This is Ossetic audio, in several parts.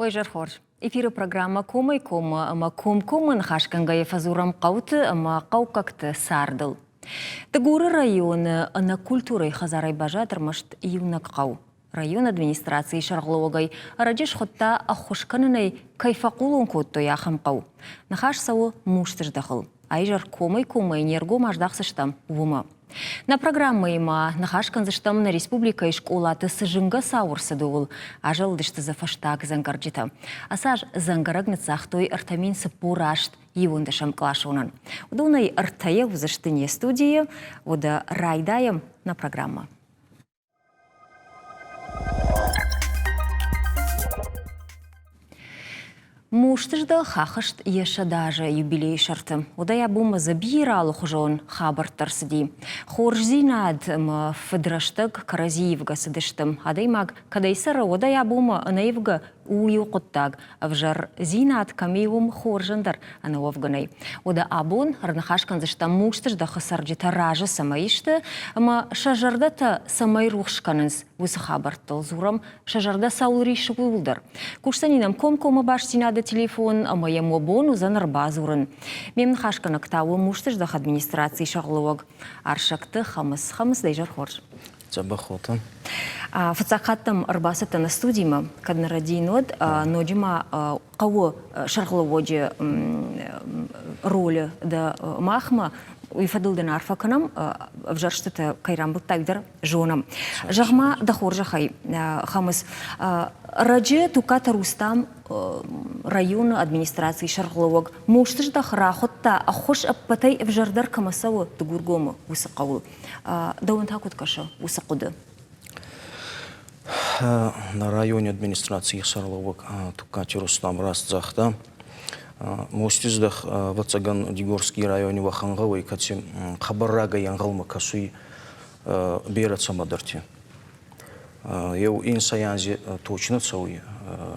Уӕ изӕр хорз. Эфиры программӕ Комӕй-коммӕ ӕмӕ комкоммӕ ныхасгӕнгӕйӕ фӕдзурӕм хъӕуты ӕмӕ хъӕуккӕгты цардыл. Дыгуры районы ӕнӕ культурӕйы хӕдзарӕй баззад ӕрмӕст иунӕг хъӕу. Районы администрацийы сӕргълӕууӕгӕй ӕрӕджы схуыдта ӕххуыс кӕнынӕй кӕй фӕхъулон кодтой, ахӕм хъӕу. Ныхас цӕуы Мустыздӕхыл. Аизӕр комӕй-коммӕ не ргом аздахдзыстӕм уымӕ. Нӕ программӕйы ма ныхас кӕндзыстӕм нӕ республикӕйы скъолаты цы зынгӕ цау ӕрцыд, ууыл. Азӕлыдысты дзы фӕстаг дзӕнгӕрджытӕ. Ацы аз дзӕнгӕрӕг ныццагътой 38 иуӕндӕсӕм къласонӕн. Уыдонӕй ӕртӕйӕ уыдзысты не студийы. Уӕдӕ райдайӕм нӕ программӕ. Мустыздӕх ахызт йӕ сӕдӕазы юбилейы сӕрты. Уӕдӕй абонмӕ дзы бирӕ алыхуызон хабӕрттӕ рцыди. Хорздзинад ӕмӕ фыдрӕстӕг кӕрӕдзи ивгӕ цыдысты. Адӕймаг кӕдӕй цӕры, уӕдӕй абонмӕ ӕнӕивгӕ у иу хъуыддаг. Ӕвзӕрдзинад кӕм и, уым хорзӕн дӕр ӕнӕуӕвгӕ нӕй. Уӕдӕ абон ӕрныхас кӕндзыстӕм Мустыздӕхы цӕрджытӕ разы цӕмӕй сты ӕмӕ сӕ зӕрдӕтӕ цӕмӕй рухс кӕнынц, уыцы хабӕрттыл дзурӕм, сӕ зӕрдӕ цӕуыл риссы, ууыл дӕр. Кусдзӕни нӕм комкоммӕ бастдзинады телефон ӕмӕ йӕм уӕ бон уыдзӕн ӕрбадзурын. Ме мныхасгӕнӕг та у Мустыздӕхы администрацийы сӕргълӕууӕг Арсӕгты Хӕмыц. Хӕмыц, дӕ изӕр хорз. Дзӕбӕх уотӕ. Фыццаг хатт дӕм ӕрбацыдтӕн студимӕ, кӕд нӕ рӕдийын, уӕд ноджы ма хъӕуы сӕргълӕууӕджы ролы дӕ махмӕ. Уый фӕдыл дын арфӕ кӕнӕм, ӕвзӕрстытӕ кӕй рамбылдтай, уый дӕр зонӕм. Зӕгъ-ма, дӕ хорзӕхӕй, Хӕмыц, раджы Туккаты Рустам районы администрацийы сӕргълӕууӕг Мустыздӕх рахуыдта, ӕххуыс ӕппӕтӕй ӕвзӕрдӕр кӕмӕ цӕуы Дыгургомы, уыцы хъӕуыл. Дӕуӕн та куыд кӕсы уыцы хъуыды? Нӕ райони администрацийы сӕргълӕууӕг Туккати Рустам раст загъта. Мостиздӕх, ӕвӕццӕгӕн, Дигорский райони уӕхӕн гъӕуй, кӕци хъӕбӕр рагӕй ӕнгъӕлмӕ кӕсуй берӕ цӕмӕдӕрти. Еу инсӕй анзи точно цӕуй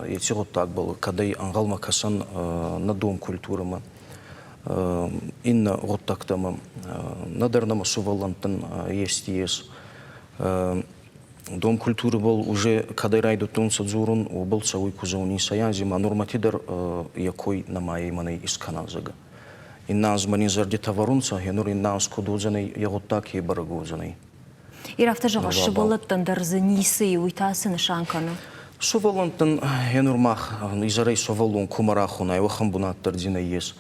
еци гъуддагбӕл, кӕдӕй ӕнгъӕлмӕ кӕсӕн нӕ дом культурӕмӕ, иннӕ гъуддӕгтӕмӕ. Нӕдӕр нӕмӕ сувӕллӕнттӕн ести ес. Дом культурӕбӕл уже кӕдӕй райдӕдтонцӕ дзорун, уобӕл цӕуй ку зӕгъун инсӕй анзи ма нурмӕти дӕр е кой нӕма ӕй мӕнӕй искӕнӕн, зӕгъгӕ. Иннӕ анз ма нин зӕрдитӕ вӕрунцӕ, гьенур иннӕ анз куд уодзӕнӕй, е гъуддаг ке бӕрӕг уодзӕнӕй. Ир афтӕ зӕгъы, сывӕллӕттӕн дӕр дзы ницы и, уый та цы нысан кӕны? Сувӕллӕнттӕн гьенур мах изӕрӕй сувӕллон кумӕ рахонай, уӕхӕн бунат дӕр дзи нӕййес.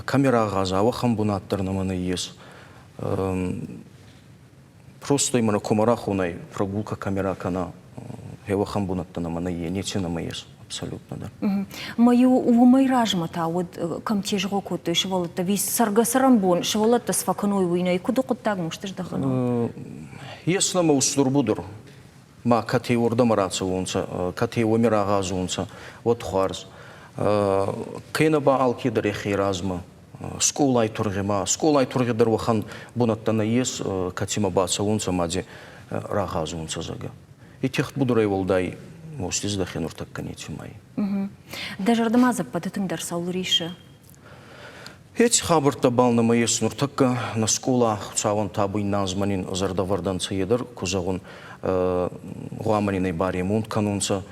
Кӕми рагъаза, уӕхӕн бунат дӕр нӕмӕ нӕййес. Просто именно кумӕ рахонай, прогулка кӕми ракӕна, гье уӕхӕн бунӕттӕ нӕмӕ нӕййе, неци нӕмӕ ес абсолютно дӕр. Ма-иу уымӕй размӕ та уӕд кӕм тезгъо кодтой сывӕллӕттӕ, ӕви цӕргӕ-цӕрӕнбон сывӕллӕттӕ цы фӕкӕной, уый нӕй, куыд у хъуыддаг мустыздӕхӕн? Ес нӕмӕ устур будур. Ма кӕд уордӕмӕ рацӕуонцӕ, кӕд уоми рагъазонцӕ, уӕд хуарз. Кенӕ ба алкедӕр ӕхе размӕ скъолай тургъи скъолай тургъи дӕр уӕхӕн бунӕттӕ нӕййес, кӕцимӕ бацӕуонцӕ ма дзи рагъазонцӕ, зӕгъгӕ. И техтбудурӕй уӕлдай мостиздӕхе нуртӕккӕ нецимӕй. Дӕ зӕрдӕмӕ дзы ӕппӕты тынгдӕр цӕуыл рисы? Еци хабӕрттӕбӕл нӕмӕ ес нуртӕккӕ нӕ скъола Хуцауӕн табу инназмӕ нин зӕрдӕвӕрдӕнцӕ е дӕр, ку зӕгъун, гъуамӕ нин ӕй баремонт кӕнунцӕ.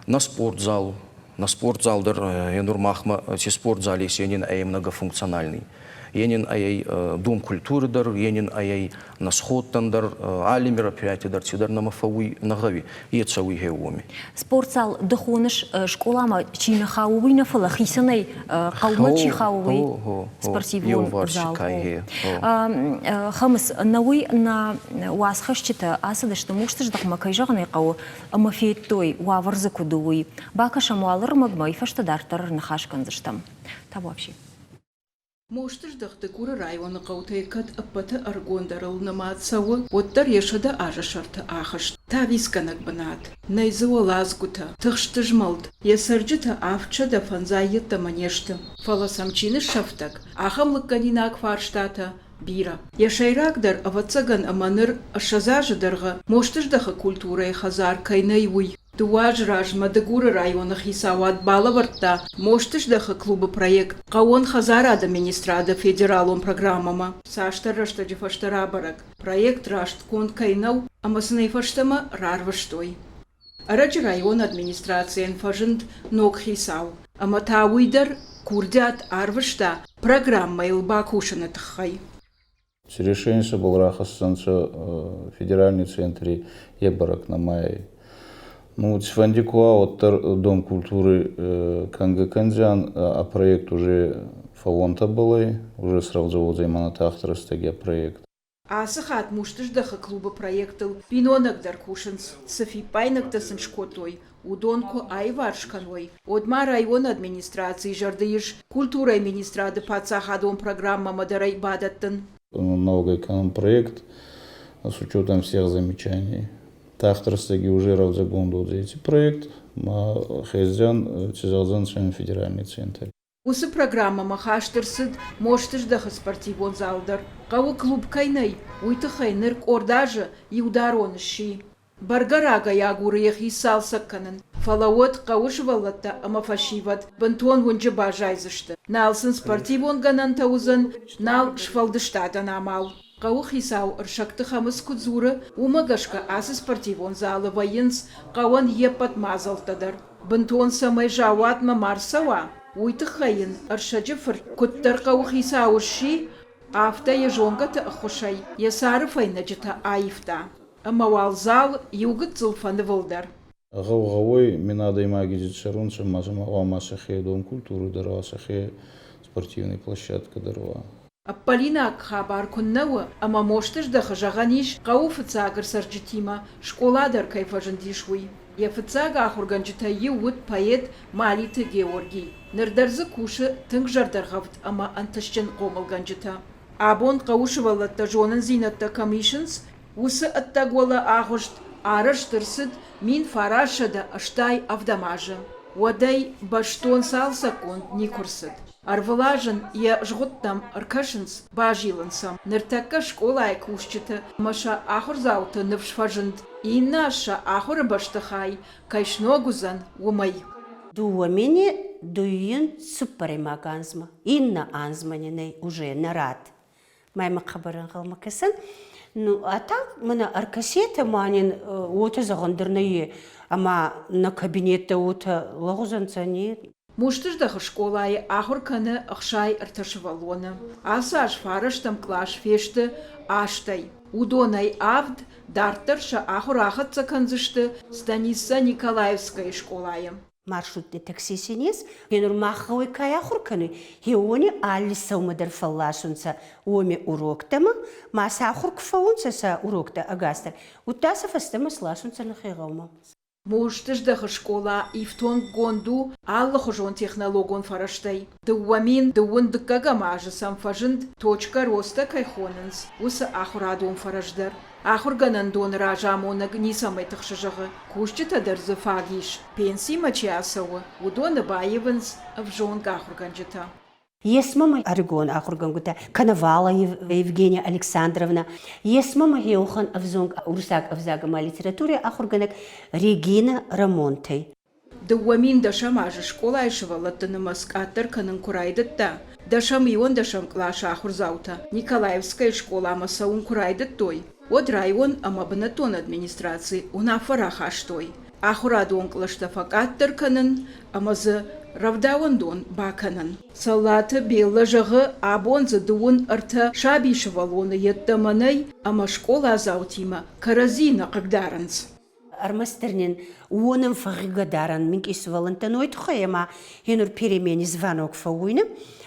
Нӕ спортзал, нӕ спортзал дӕр е нур махмӕ ци спортзал ес, е нин ӕй многофункциональный. Е нин ӕй дом культуры дӕр, е нин ӕй нӕ сходтӕн дӕр, алли мероприятий дӕр цидӕр нӕмӕ фӕууй нӕ гъӕуи, е цӕуй гье уоми. Спортзал ды хоныс скъоламӕ чи нӕ хауы, уый нӕ, фӕлӕ хицӕнӕй хъӕумӕ чи хауы, уый спортивон зал. Хӕмыц, нӕуый нӕ уацхӕсджытӕ ацыдысты Мустыздӕхмӕ, кӕй зӕгъын ӕй хъӕуы, ӕмӕ федтой, уавӕр дзы куыд у, уый. Бакӕсӕм уал ӕрмӕгмӕ, уый фӕстӕ дарддӕр ныхас кӕндзыстӕм. Табуафси. Мостыздӕхт Дыгуры районы хъӕутӕй кӕд ӕппӕты ӕргондӕрыл нымад цӕуы, уӕддӕр йӕ 100 азы сӕрты ахызт. Тавицгӕнӕг бынат. Нӕй дзы уӕладзгуытӕ, тыхст змӕлд. Йӕ цӕрджытӕ 750 йеддӕмӕ не сты. Фӕлӕ сӕм чи ныссӕфтӕг, ахӕм лыггӕнинаг фарстатӕ бирӕ. Йӕ сӕйрагдӕр, ӕвӕццӕгӕн ӕмӕ ныр 20 азы дӕргъы Мостыздӕхы культурӕйы хӕдзар кӕй нӕй, уый. Дыууӕ азы размӕ Дыгуры районы хицауад балӕвӕрдта Мостыздӕхы клубы проект хъӕууон хӕдзарады министрады федералон программӕмӕ. Цасдӕр рӕстӕджы фӕстӕ рабӕрӕг, проект растгонд кӕй нӕу ӕмӕ сын ӕй фӕстӕмӕ рарвыстой. Ӕрӕджы районы администрацийӕн фӕзынд ног хицау, ӕмӕ та уый дӕр курдиат арвыста программӕйыл бакусыны тыххӕй. Ци решение сӕбӕл рахӕсдзӕнцӕ федеральный центри, е бӕрӕг нӕма ӕй. Ну, цифӕнди ку уа, уӕддӕр Дом культуры кӕнгӕ кӕндзиан, а проект уже фӕууонтӕбӕл ӕй, уже срӕвдзӕ уодзӕй мӕнӕ тагъд рӕстӕги а проект. Ацы хатт Мустыздӕхы клубы проектыл биноныгдӕр кусынц. Цы фиппаинӕгтӕ сын скодтой, уыдон куы аиварс кӕной, уӕд ма районы администрацийы зӕрды ис культурӕйы министрады паддзахадон программӕмӕ дӕр ӕй бадӕттын. Ногӕй кӕнӕм проект с учетом всех замечаний. Тагъд рӕстӕги уже рӕвдзӕгонд уодзӕй еци проект, ма хездзиан, ци зӕгъдзӕнцӕ федеральный центр. Уыцы программӕмӕ хаст ӕрцыд Мостыздӕхы спортивон зал дӕр. Хъӕуы клуб кӕй нӕй, уый тыххӕй ныр къорд азы иударон сси. Бӕргӕ рагӕй агуры йӕхи цалцӕг кӕнын, фӕлӕ уӕд хъӕуы сывӕллӕттӕ ӕмӕ фӕсивӕд бынтон уынджы баззайдзысты. Нал сын спортивон гӕнӕнтӕ уыдзӕн, нал сфӕлдыстадӕн амал. Хъӕуыхицау Ӕрсӕгты Хӕмыц куыд дзуры, уымӕ гӕсгӕ ацы спортивон залы вӕййынц хъӕуӕн йе ппӕт мадзӕлттӕ дӕр. Бынтон цӕмӕй заууатмӕ ма рцӕуа, уый тыххӕй йын Ӕрсӕджы фырт куыддӕр хъӕуыхицау сси, афтӕ йӕ зонгӕты ӕххуысӕй йӕ цары фӕйнӕджытӕ аивта. Ӕмӕ уал зал иу гыццыл фӕнывылдӕр. Гъӕу-гъӕуӕй мин адӕймаги цӕрунцӕ ма сӕмӕ гъӕуама сӕхе дом культуры дӕр уа, сӕхе спортивный площадка дӕр уа. Ӕппӕлинаг хабар куыннӕ у, ӕмӕ Мостыздӕхы зӕгъӕн ис, хъӕуы фыццаг ӕрцӕрджытимӕ скъола дӕр кӕй фӕзындис, уый. Йӕ фыццаг ахуыргӕнджытӕй иу уыд поэт Малиты Георгий. Ныр дӕр дзы кусы тынг зӕрдӕргъӕвд ӕмӕ ӕнтыстджын хъомылгӕнджытӕ. Абон хъӕуы сывӕллӕттӕ зонындзинӕдтӕ кӕм исынц, уыцы ӕддӕгуӕлӕ агъуыст арӕзт ӕрцыд 1987 азы. Уӕдӕй бӕстон цалцӕггонд никуы рцыд. Ӕрвылаз ын йӕ згъуыдтӕм ӕркӕсынц, базилынц ӕм. Ныртӕккӕ скъолайы кусджыты ӕмӕ сӕ ахуырдзауты ныфс фӕзынд, иннӕ аз сӕ ахуыры бӕстыхай кӕй сног уыдзӕн, уымӕй. Дууӕ мини дуййин цуппӕремаг анзмӕ, иннӕ анзмӕ нин ӕй уже нӕ рад. Мӕмӕ хъӕбӕр ӕнгъӕлмӕ кӕсӕн. Ну, а так мӕнӕ ӕркӕсетӕ ма нин уотӕ зӕгъӕн дӕр нӕййе, ӕма нӕ кабинеттӕ уотӕ лӕгъуз ӕнцӕ, не. Мустыздӕхы скъолайы ахуыр кӕны 63 сывӕллоны. Ацы аз фарӕстӕм кълас фесты астӕй. Уыдонӕй авд дарддӕр сӕ ахуыр ахӕццӕ кӕндзысты Станица Николаевскӕйы скъолайы. Маршрутный такси син ес, гъенур мах гъӕуй ка ахур кӕнуй, хеуони алли сӕумӕ дӕр фӕлласунцӕ уоми уроктӕмӕ, ма сӕ ахур ку фӕуунцӕ сӕ уроктӕ ӕгасдӕр, удта сӕ фӕстӕмӕ сласунцӕ нӕхе гъӕумӕ. Мостыздӕхы скъола ифтонггонд у алыхуызон технологон фӕрӕзтӕй. 2012 азы сӕм фӕзынд точка роста кӕй хонынц, уыцы ахуырадон фӕрӕз дӕр. Ахуыргӕнӕндоны разамонӕг ницӕмӕй тыхсы зӕгъы, кусджытӕ дӕр дзы фаг ис. Пенсимӕ чи ацӕуы, уыдоны баивынц ӕвзонг ахуыргӕнджытӕ. Ес мӕмӕ ӕрыгон ахургӕнгутӕ Коновала Евгения Александровна, ес мӕмӕ еухан ӕвзонг уруссаг ӕвзаг ӕма литературӕ ахургӕнӕг Регина Рамонтӕй. 2010 азы скъолайы сывӕллӕтты нымӕц къаддӕр кӕнын куы райдыдта, дӕсӕм-иуӕндӕсӕм къласы ахуырдзаутӕ Николаевскӕйы скъоламӕ цӕуын куы райдыдтой, уӕд район ӕмӕ бынӕттон администраци уынаффӕ рахастой ахуырадон кълӕстӕ фӕкъаддӕр кӕнын ӕмӕ дзы рӕвдауӕндон бакӕнын. Цӕллаты Беллӕ зӕгъы, абон дзы 33 саби-сывӕллоны йеддӕмӕ нӕй ӕмӕ скъоладзаутимӕ кӕрӕдзийы нӕ хъыгдарынц. Ӕрмӕстдӕр нин уонӕн фӕгъгъигӕ дарӕн минкъий сувӕллӕнттӕн уой туххӕй ӕма гьенур перемени звонок фӕууйнӕ,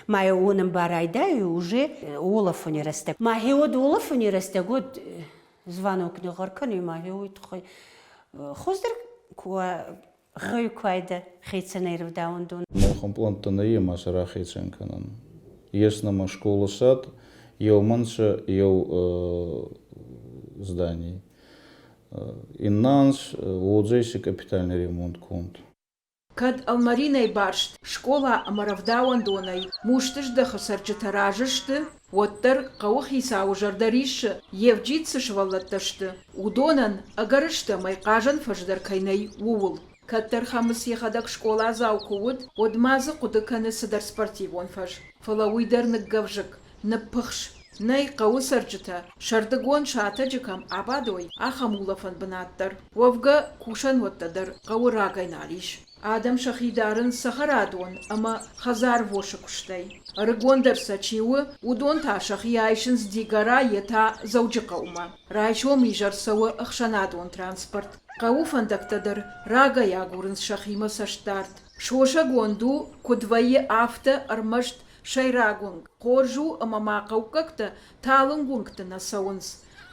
ма уонӕн ба райдайуй уже уолӕфуни рӕстӕг. Ма гьеуӕд уолӕфуни рӕстӕг уӕд звонок нигъгъӕр кӕнуй, ма гье уой туххӕй хуӕздӕр ку гъӕуй ку айдӕ хецӕнӕй рӕвдауӕндон. Махӕн пълӕнттӕ нӕййе ма сӕ рахецӕн кӕнӕн. Ес нӕмӕ школа-сад, еумӕ нцӕ еу зданий. Иннӕ анз уодзӕй си капитальный ремонт конд. Кӕд Алмаринӕй барст скъола ӕмӕ рӕвдауӕндонӕй Мустыздӕхы цӕрджытӕ разы сты, уӕддӕр хъӕуыхицауы зӕрдӕ риссы, йе вджид цы сывӕллӕттӕ сты, уыдонӕн ӕгӕрыстӕмӕй хъазӕн фӕз дӕр кӕй нӕй, ууыл. Кӕддӕр Хӕмыц йӕхӕдӕг скъоладзау куы уыд, уӕд ма дзы хъуыды кӕны цыдӕр спортивон фӕз, фӕлӕ уый дӕр ныггӕвзыкк, ныппыхс. Нӕй хъӕуы цӕрджытӕ сӕрдыгон сатӕджы кӕм абадой, ахӕм улӕфӕн бынат дӕр. Уӕвгӕ, кусӕнуӕттӕ дӕр хъӕуы рагӕй нал ис. Адӕм сӕхи дарынц цӕхӕрадон ӕмӕ хӕдзарвосы куыстӕй. Ӕрыгондӕр сӕ чи у, уыдон та сӕхи айсынц Дигора йе та Дзӕуджыхъӕумӕ. Райсом изӕр цӕуы ӕхсӕнадон транспорт. Хъӕуы фӕндӕгтӕ дӕр рагӕй агурынц сӕхимӕ цӕстдард. Сосӕгонд у, куыд вӕййы, афтӕ, ӕрмӕст сӕйраг уынг. Хорз у, ӕмӕ ма хъӕуккӕгтӕ талынг уынгты нӕ цӕуынц.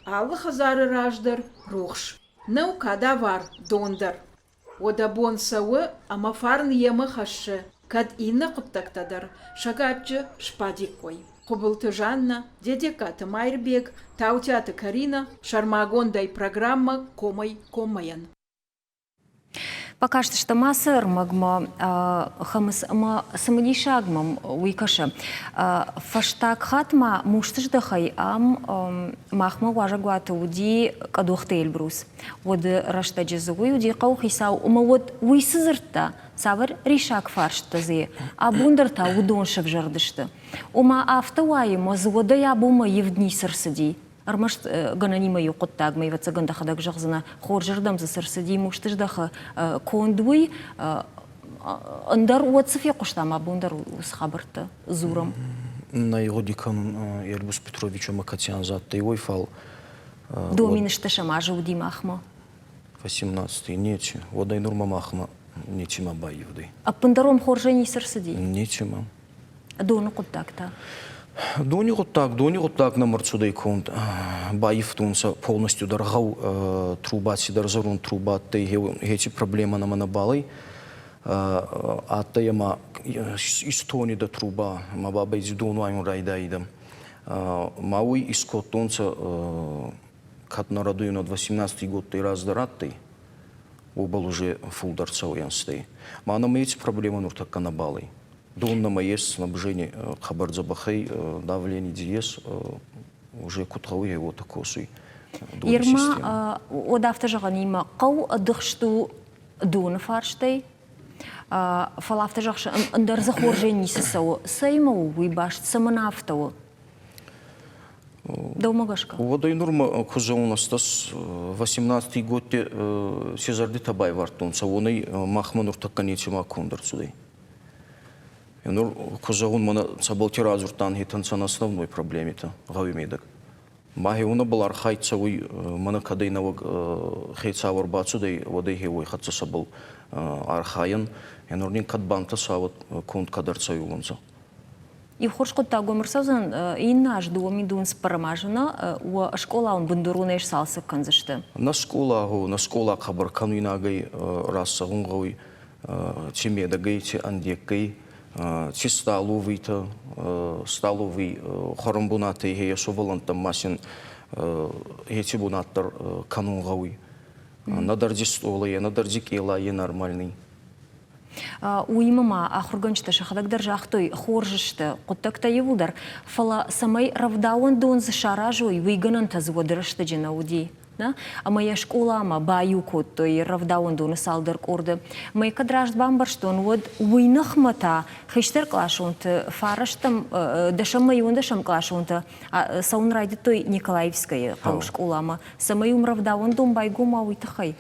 Алы хӕдзары раз дӕр рухс. Нӕу кадавар дон дӕр. Уӕдӕ бон цӕуы ӕмӕ фарн йемӕ хӕссы, кӕд иннӕ хъуыддӕгтӕ дӕр сӕ гаччы сбадиккой. Хуыбылты Жаннӕ, Дедегкаты Майрбег, Таутиаты Каринӕ, сӕрмагондӕй программӕ Комӕй-коммӕйӕн. Бакастыстӕм ацы ӕрмӕгмӕ Хӕмыц ӕмӕ цымыдисаг мӕм уый кӕсы. Фӕстаг хатт ма мустыздӕхӕй ам махмӕ уазӕгуаты уыди Къӕдохты Эльбрус. Уӕды рӕстӕджы дзы уый уыди хъӕуыхицау ӕмӕ уӕд уый цы дзырдта, цавӕр риссаг фарстытӕ дзы абон дӕр та уыдон сӕвзӕрдысты. Ома афтӕ уайы ӕмӕ дзы уӕдӕй абонмӕ ивд ницы рцыди. Ӕрмӕст гӕнӕнимӕ иу хъуыддагмӕ, ӕвӕццӕгӕн, дӕхӕдӕг зӕгъдзынӕ, хорзырдӕм дзы цы рцыди, мустыздӕхы конд уый, ӕндӕр уӕд цы фехъуыстам, абон дӕр уыцы хабӕрттӕ дзурӕм. Нӕ гъуди кӕнун Эльбрус Петрович ӕма Катян адтӕй уой, фал До 2010 азы уыди махмӕ. 18 нечи. Уӕдӕй нурмӕ махмӕ нечима баййивдӕй. Ӕппындӕр уӕм хорзӕй ницы рцыди? Нечима. Доны хъуыддаг та? Дони гъуддаг, дони гъуддаг нӕм ӕрцудӕй конд. Байивтонцӕ полностью дӕр гъӕу труба цидӕр зӕронд труба адтӕй, еци проблемӕ нӕмӕ нӕбал ӕй. Адтӕй ӕма истонидӕ труба, ма бабӕй дзи дон уайун райдайидӕ. Ма уой искодтонцӕ, кӕд нӕ рӕдуйнад 18 годтӕй раздӕр адтӕй, уобӕл уже фулдӕр цӕуй ӕнзтӕй. Ма нӕмӕ еци проблемӕ нуртӕккӕ нӕбал ӕй. Дон нӕмӕ ес, снабжение хъӕбӕр дзӕбӕхӕй, давление дзи ес, уже куд гъӕуй, уотӕ косуй. Ерма, уӕд афтӕ зӕгъӕн имӕ, хъӕу ӕдыхст у доны фарстӕй, фӕлӕ афтӕ зӕгъыс, ӕндӕр дзы хорзӕй ницы цӕуы. Цӕимӕ у уый баст, цӕмӕн афтӕ у? Дӕумӕ гӕсгӕ? Уӕдӕй нурмӕ ку зӕгъун, ӕстӕс 18 годти ци зӕрдитӕ байвардтонцӕ, уонӕй махмӕ нуртӕккӕ нецима конд ӕрцудӕй. Нур ку зӕгъун, мӕнӕ цӕбӕлти радзурдтан, етӕ нцӕ основной проблемитӕ гъӕуи медӕг. Мӕхеуонӕбӕл архайд цӕуй, мӕнӕ кӕдӕй нӕуӕг хецау ӕрбацудӕй, уӕдӕй хе уой хӕццӕ цӕбӕл архайӕн. Нур нин кӕд бантӕса, уӕд конд кӕд ӕрцӕуиуонцӕ. Иу хорз хъуыддаг уӕм ӕрцӕудзӕн, иннӕ аз дыууӕ мин цыппӕрӕм азы нӕ уӕ скъолауын бындуронӕй сцалцӕг кӕндзысты. Нӕ скъола, нӕ скъола хъӕбӕр кӕнуйнагӕй рацӕун гъӕуй ци медӕгӕй, ци ӕндеггӕй, ци столовыйтӕ, столовый хуӕрӕн бунатӕй хе сувӕллӕнттӕн ма син еци бунат дӕр кӕнун гъӕуй. Нӕдӕр ди стъолӕ, нӕдӕр ди къела е нормальный. Уыимӕ ма ахуыргӕнджытӕ сӕхӕдӕг дӕр загътой, хорз сты хъуыддӕгтӕ иууылдӕр, фӕлӕ цӕмӕй рӕвдауӕндон дзы саразой, уый гӕнӕнтӕ дзы уӕды рӕстӕджы нӕ уыди. Нӕ? Ӕмӕ йӕ скъоламӕ баиу кодтой рӕвдауӕндоны цалдӕр къорды. Мӕ кӕд раст бамбӕрстон, уӕд уый ныхмӕ та хистӕркъласонты фарӕстӕм, дӕсӕммӕ иуӕндӕсӕм къласонтӕ цӕуын райдыдтой Николаевскӕйы хъӕуы скъоламӕ, цӕмӕй уым рӕвдауӕндон байгом уа, уый тыххӕй.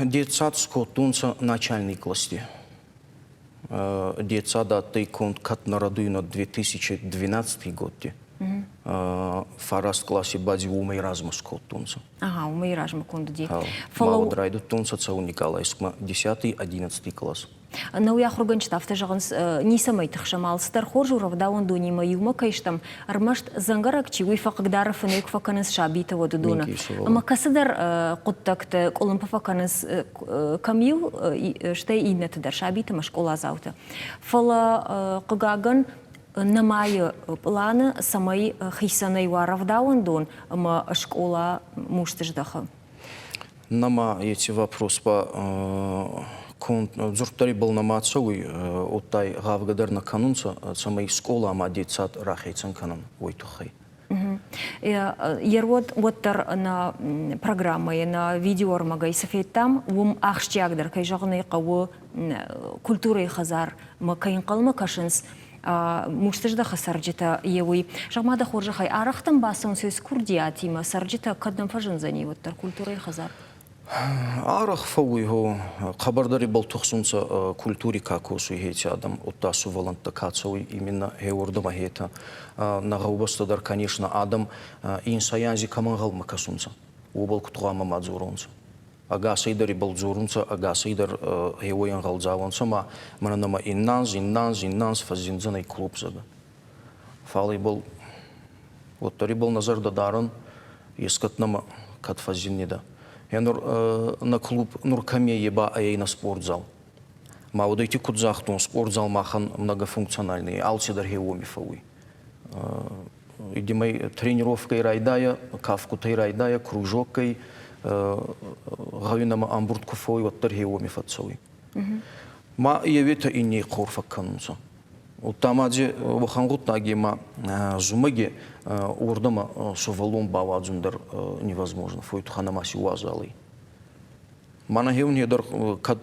Детсад скодтонцӕ начальный классти. Детсад адтӕй конд кӕд нӕ рӕдуйнад 2012 годти. Фараст класси ба дзи уомӕй размӕ скодтонцӕ. Ага, уомӕй размӕ конд уыди. Фӕлӕ уӕд райдыдтонцӕ цӕун Николаевскмӕ 10-11 класс. Науи ахуыргӕнджытӕ афтӕ зӕгъынц, ницӕмӕй тыхсӕм, алцыдӕр хорз у, рӕвдауӕндонимӕ иумӕ кӕй стӕм, ӕрмӕст дзӕнгӕрӕг чи, уый фӕхъыгдары фынӕй куы фӕкӕнынц сабитӕ, уӕд уыдоны. Ӕмӕ кӕцыдӕр хъуыддӕгты къуылымпы фӕкӕнынц кӕм иу, стӕй иннӕты дӕр, сабиты ӕмӕ скъоладзауты. Фӕлӕ, хъыгагӕн, нымайы пъланы, цӕмӕй хицӕнӕй уа рӕвдауӕндон ӕмӕ скъола мусты здӕхы. Нӕма еци вопрос ба дзурдтӕ ибӕл нӕма цӕуй, удтай гъавгӕ дӕр нӕ кӕнунцӕ, цӕмӕй скъола ӕма детсад рахецӕн кӕнӕн, уой туххӕй. Еруод уӕддӕр нӕ программӕйы, нӕ видеоӕрмӕгӕй цы федтам, уым ахсджиагдӕр, кӕй зӕгъын ӕй хъӕуы, культурӕйы хӕдзармӕ кӕй ӕнхъӕлмӕ кӕсынц. Мустыздӕхы цӕрджытӕ еуый. Зӕгъ-ма дӕ хорзӕхӕй, арӕхтӕм бацӕуынц курдиатимӕ цӕрджытӕ, кӕд нӕм фӕзындзӕни уӕддӕр культурӕйы хӕдзар? Арӕх фӕууй, гъо, хъӕбӕрдӕр ибӕл тухсунцӕ культури ка косуй еци адӕм, удта сувӕллӕнттӕ ка цӕуй именно хеуордӕмӕ хетӕ. Нӕ гъӕубӕстӕ дӕр, конечно, адӕм инсӕй анзи кӕмӕ ӕнгъӕлмӕ кӕсунцӕ, уобӕл куд гъӕуама ма дзоронцӕ. Ӕгасӕй дӕр ибӕл дзорунцӕ, ӕгасӕй дӕр хеуой ӕнгъӕлдзауӕнцӕ ма мӕнӕ нӕмӕ иннанз, иннанз, иннанз фӕззиндзӕнӕй клуб, зӕгъгӕ. Фал ибӕл уӕддӕр ибӕл нӕ зӕрдӕ дарӕн, ескӕд нӕмӕ кӕд фӕззиннидӕ. Е нур нӕ клуб нур кӕми е ба ӕй нӕ спортзал. Ма уодӕйти куд загътон, спортзал махӕн многофункциональный, алцидӕр хе уоми фӕууй. Идимӕй тренировкӕй райдайа, кафгутӕй райдайа, кружоккӕй, гъӕуи нӕмӕ ӕмбурд ку фӕууй, уӕддӕр хе уоми фӕццӕуй. Ма еуетӕ инней хъор фӕккӕнунцӕ. Удта ма дзе уӕхӕн гъуддаги ма зумӕги уордӕмӕ сувӕллон бауадзун дӕр невозможно, фой тухӕн ӕма си уазал ӕй. Мӕнӕ хеуни дӕр кӕд,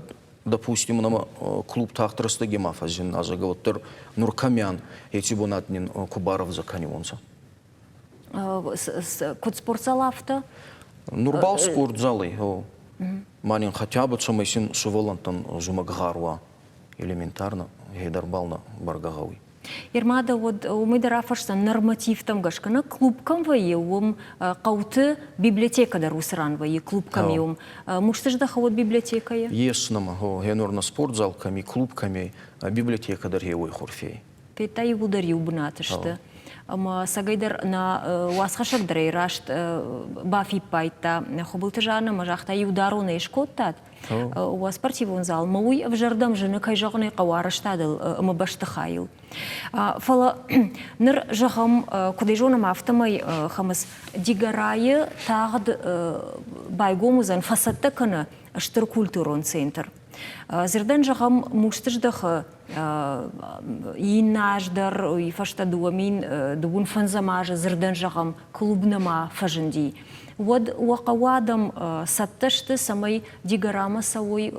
допустим, нӕмӕ клуб тагъд рӕстӕги ма фӕззинна, зӕгъгӕ, уӕддӕр нур кӕми ан, еци бунат нин ку барӕвдзӕ кӕниуонцӕ. Куд спортзал афтӕ? Нур бал спортзали, ма нин хотя бы цӕмӕй син сувӕллӕнттӕн зумӕг гъар уа. Элементарно, хедӕрбал нӕ бӕргӕ гъӕуй. Ермадӕ уӕд уымӕй дӕр афӕрсдзӕн нормативтӕм гӕсгӕ нӕ клуб кӕм вӕййы, уым хъӕуты библиотекӕ дӕр уыцы ран вӕййы, клуб кӕм и, уым. Мустыздӕхы уӕд библиотекӕйы? Ес нӕмӕ, гъо, гъенур нӕ спортзал кӕми, клуб кӕми, библиотекӕ дӕр гъе уой хурфей. Петта иууылдӕр иу бынаты сты. Ӕмӕ цӕгӕйдӕр нӕ уацхӕссӕг дӕр ӕй раст бафиппайдта Хуыбылты Жаннӕ ӕмӕ загъта, иударонӕй скодтат уӕ спортивон зал, мӕ уый ӕвзӕрдӕм зыны, кӕй зӕгъын ӕй хъӕуы, арӕзтадыл ӕмӕ бӕстыхайыл. Фӕлӕ ныр, зӕгъӕм, куыд ӕй зонӕм, афтӕмӕй Хӕмыц Дигорайы тагъд байгом уыдзӕн, фӕцӕттӕ кӕны стыр культурон центр. Дзырдӕн зӕгъӕм, Мустыздӕхы иннӕ аз дӕр, уый фӕстӕ 2025 азы дзырдӕн зӕгъӕм, клуб нӕма фӕзынди. Уӕд уӕ хъӕуы адӕм цӕттӕ сты, цӕмӕй Дигорамӕ цӕуой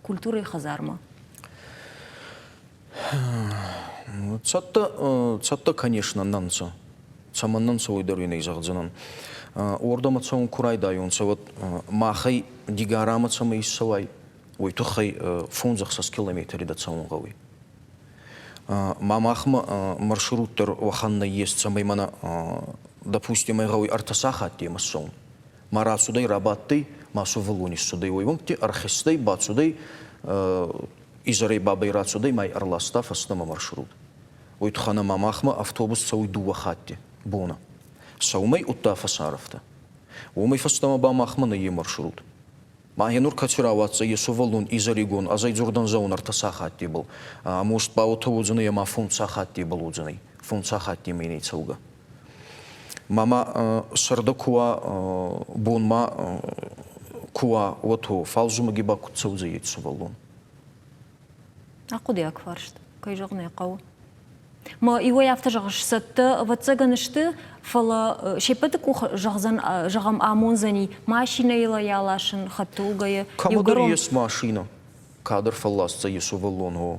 культурӕйы хӕдзармӕ? Цӕттӕ, цӕттӕ, конечно, нӕ нцӕ. Цӕмӕн нӕ нцӕ, уой дӕр уин ӕй зӕгъдзӕнӕн. Уордӕмӕ цӕун ку райдайонцӕ, уӕд махӕй Дигарамӕ цӕмӕй иссӕуай, уой туххӕй фондз-ӕхсӕз километри дӕ цӕун гъӕуй. Ма махмӕ маршрут дӕр уӕхӕн нӕййес, цӕмӕй мӕнӕ, допустим, ӕй гъӕуй ӕртӕ сахаттемӕ ссӕун. Ма рацудӕй, рабадтӕй, ма сувӕллон иссудӕй уой уӕнгти, ӕрхизтӕй, бацудӕй, изӕрӕй бабӕй рацудӕй ма ӕрласта фӕстӕмӕ маршрут. Уой туххӕн ӕма махмӕ автобус цӕуй дууӕ хатти бонӕ. Сӕумӕй удта фӕсарӕфтӕ. Уомӕй фӕстӕмӕ ба махмӕ нӕййе маршрут. Ма нур кӕци рауадздзӕй е сувӕллон изӕригон, ӕз ӕй дзурдӕн зӕгъун ӕртӕ сахаттебӕл. Мост ба уотӕ уодзӕнӕй ӕма фондз сахаттебӕл уодзӕнӕй. Фондз сахаттемӕ ин ӕй цӕугӕ. Мама сӕрдӕ ку уа, бонмӕ ку уа, уотӕ, фал зумӕги ба куд цӕудзӕй еци сувӕллон? Ахъуыдыйаг фарст, кӕй зӕгъын ӕй хъӕуы. Мӕ иуӕй афтӕ зӕгъыс, цӕттӕ, ӕвӕццӕгӕн сты, фӕлӕ се ппӕты къух зӕгъдзӕн, зӕгъӕм, амондзӕни машинӕйыл ӕй аласын, хӕдтулгӕйы. Кӕмӕдӕр ес машинӕ, кадӕр фӕлласдзӕй е сувӕллон, гъо.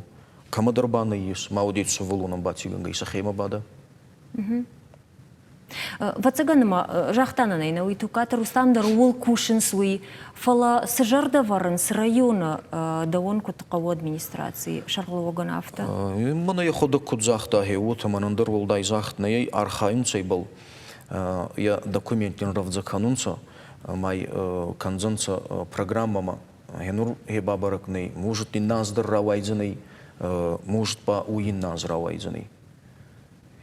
Кӕмӕдӕр ба нӕййес, ма уодет сувӕллонӕн бацигӕнгӕй сӕхемӕ бадӕ. Ӕвӕццӕгӕн ма загъта нын ӕй, уый Туккаты Рустам дӕр ууыл кусынц уый, фӕлӕ цы зӕрдӕ вӕрынц районы дӕуӕн куыд хъӕуы администрацийы сӕргълӕууӕгӕн афтӕ? Мӕнӕ йӕхӕдӕг куыд загъта, гъе уотӕ мӕнӕн дӕр уӕлдай загъд нӕй, архайунцӕ ибӕл, йӕ документтин рӕвдзӕ кӕнунцӕ, ма кӕндзӕнцӕ программӕмӕ. Гъенур хе бабӕрӕг нӕй, может, ин наз дӕр рауайдзӕнӕй, может ба уый ин наз рауайдзӕнӕй.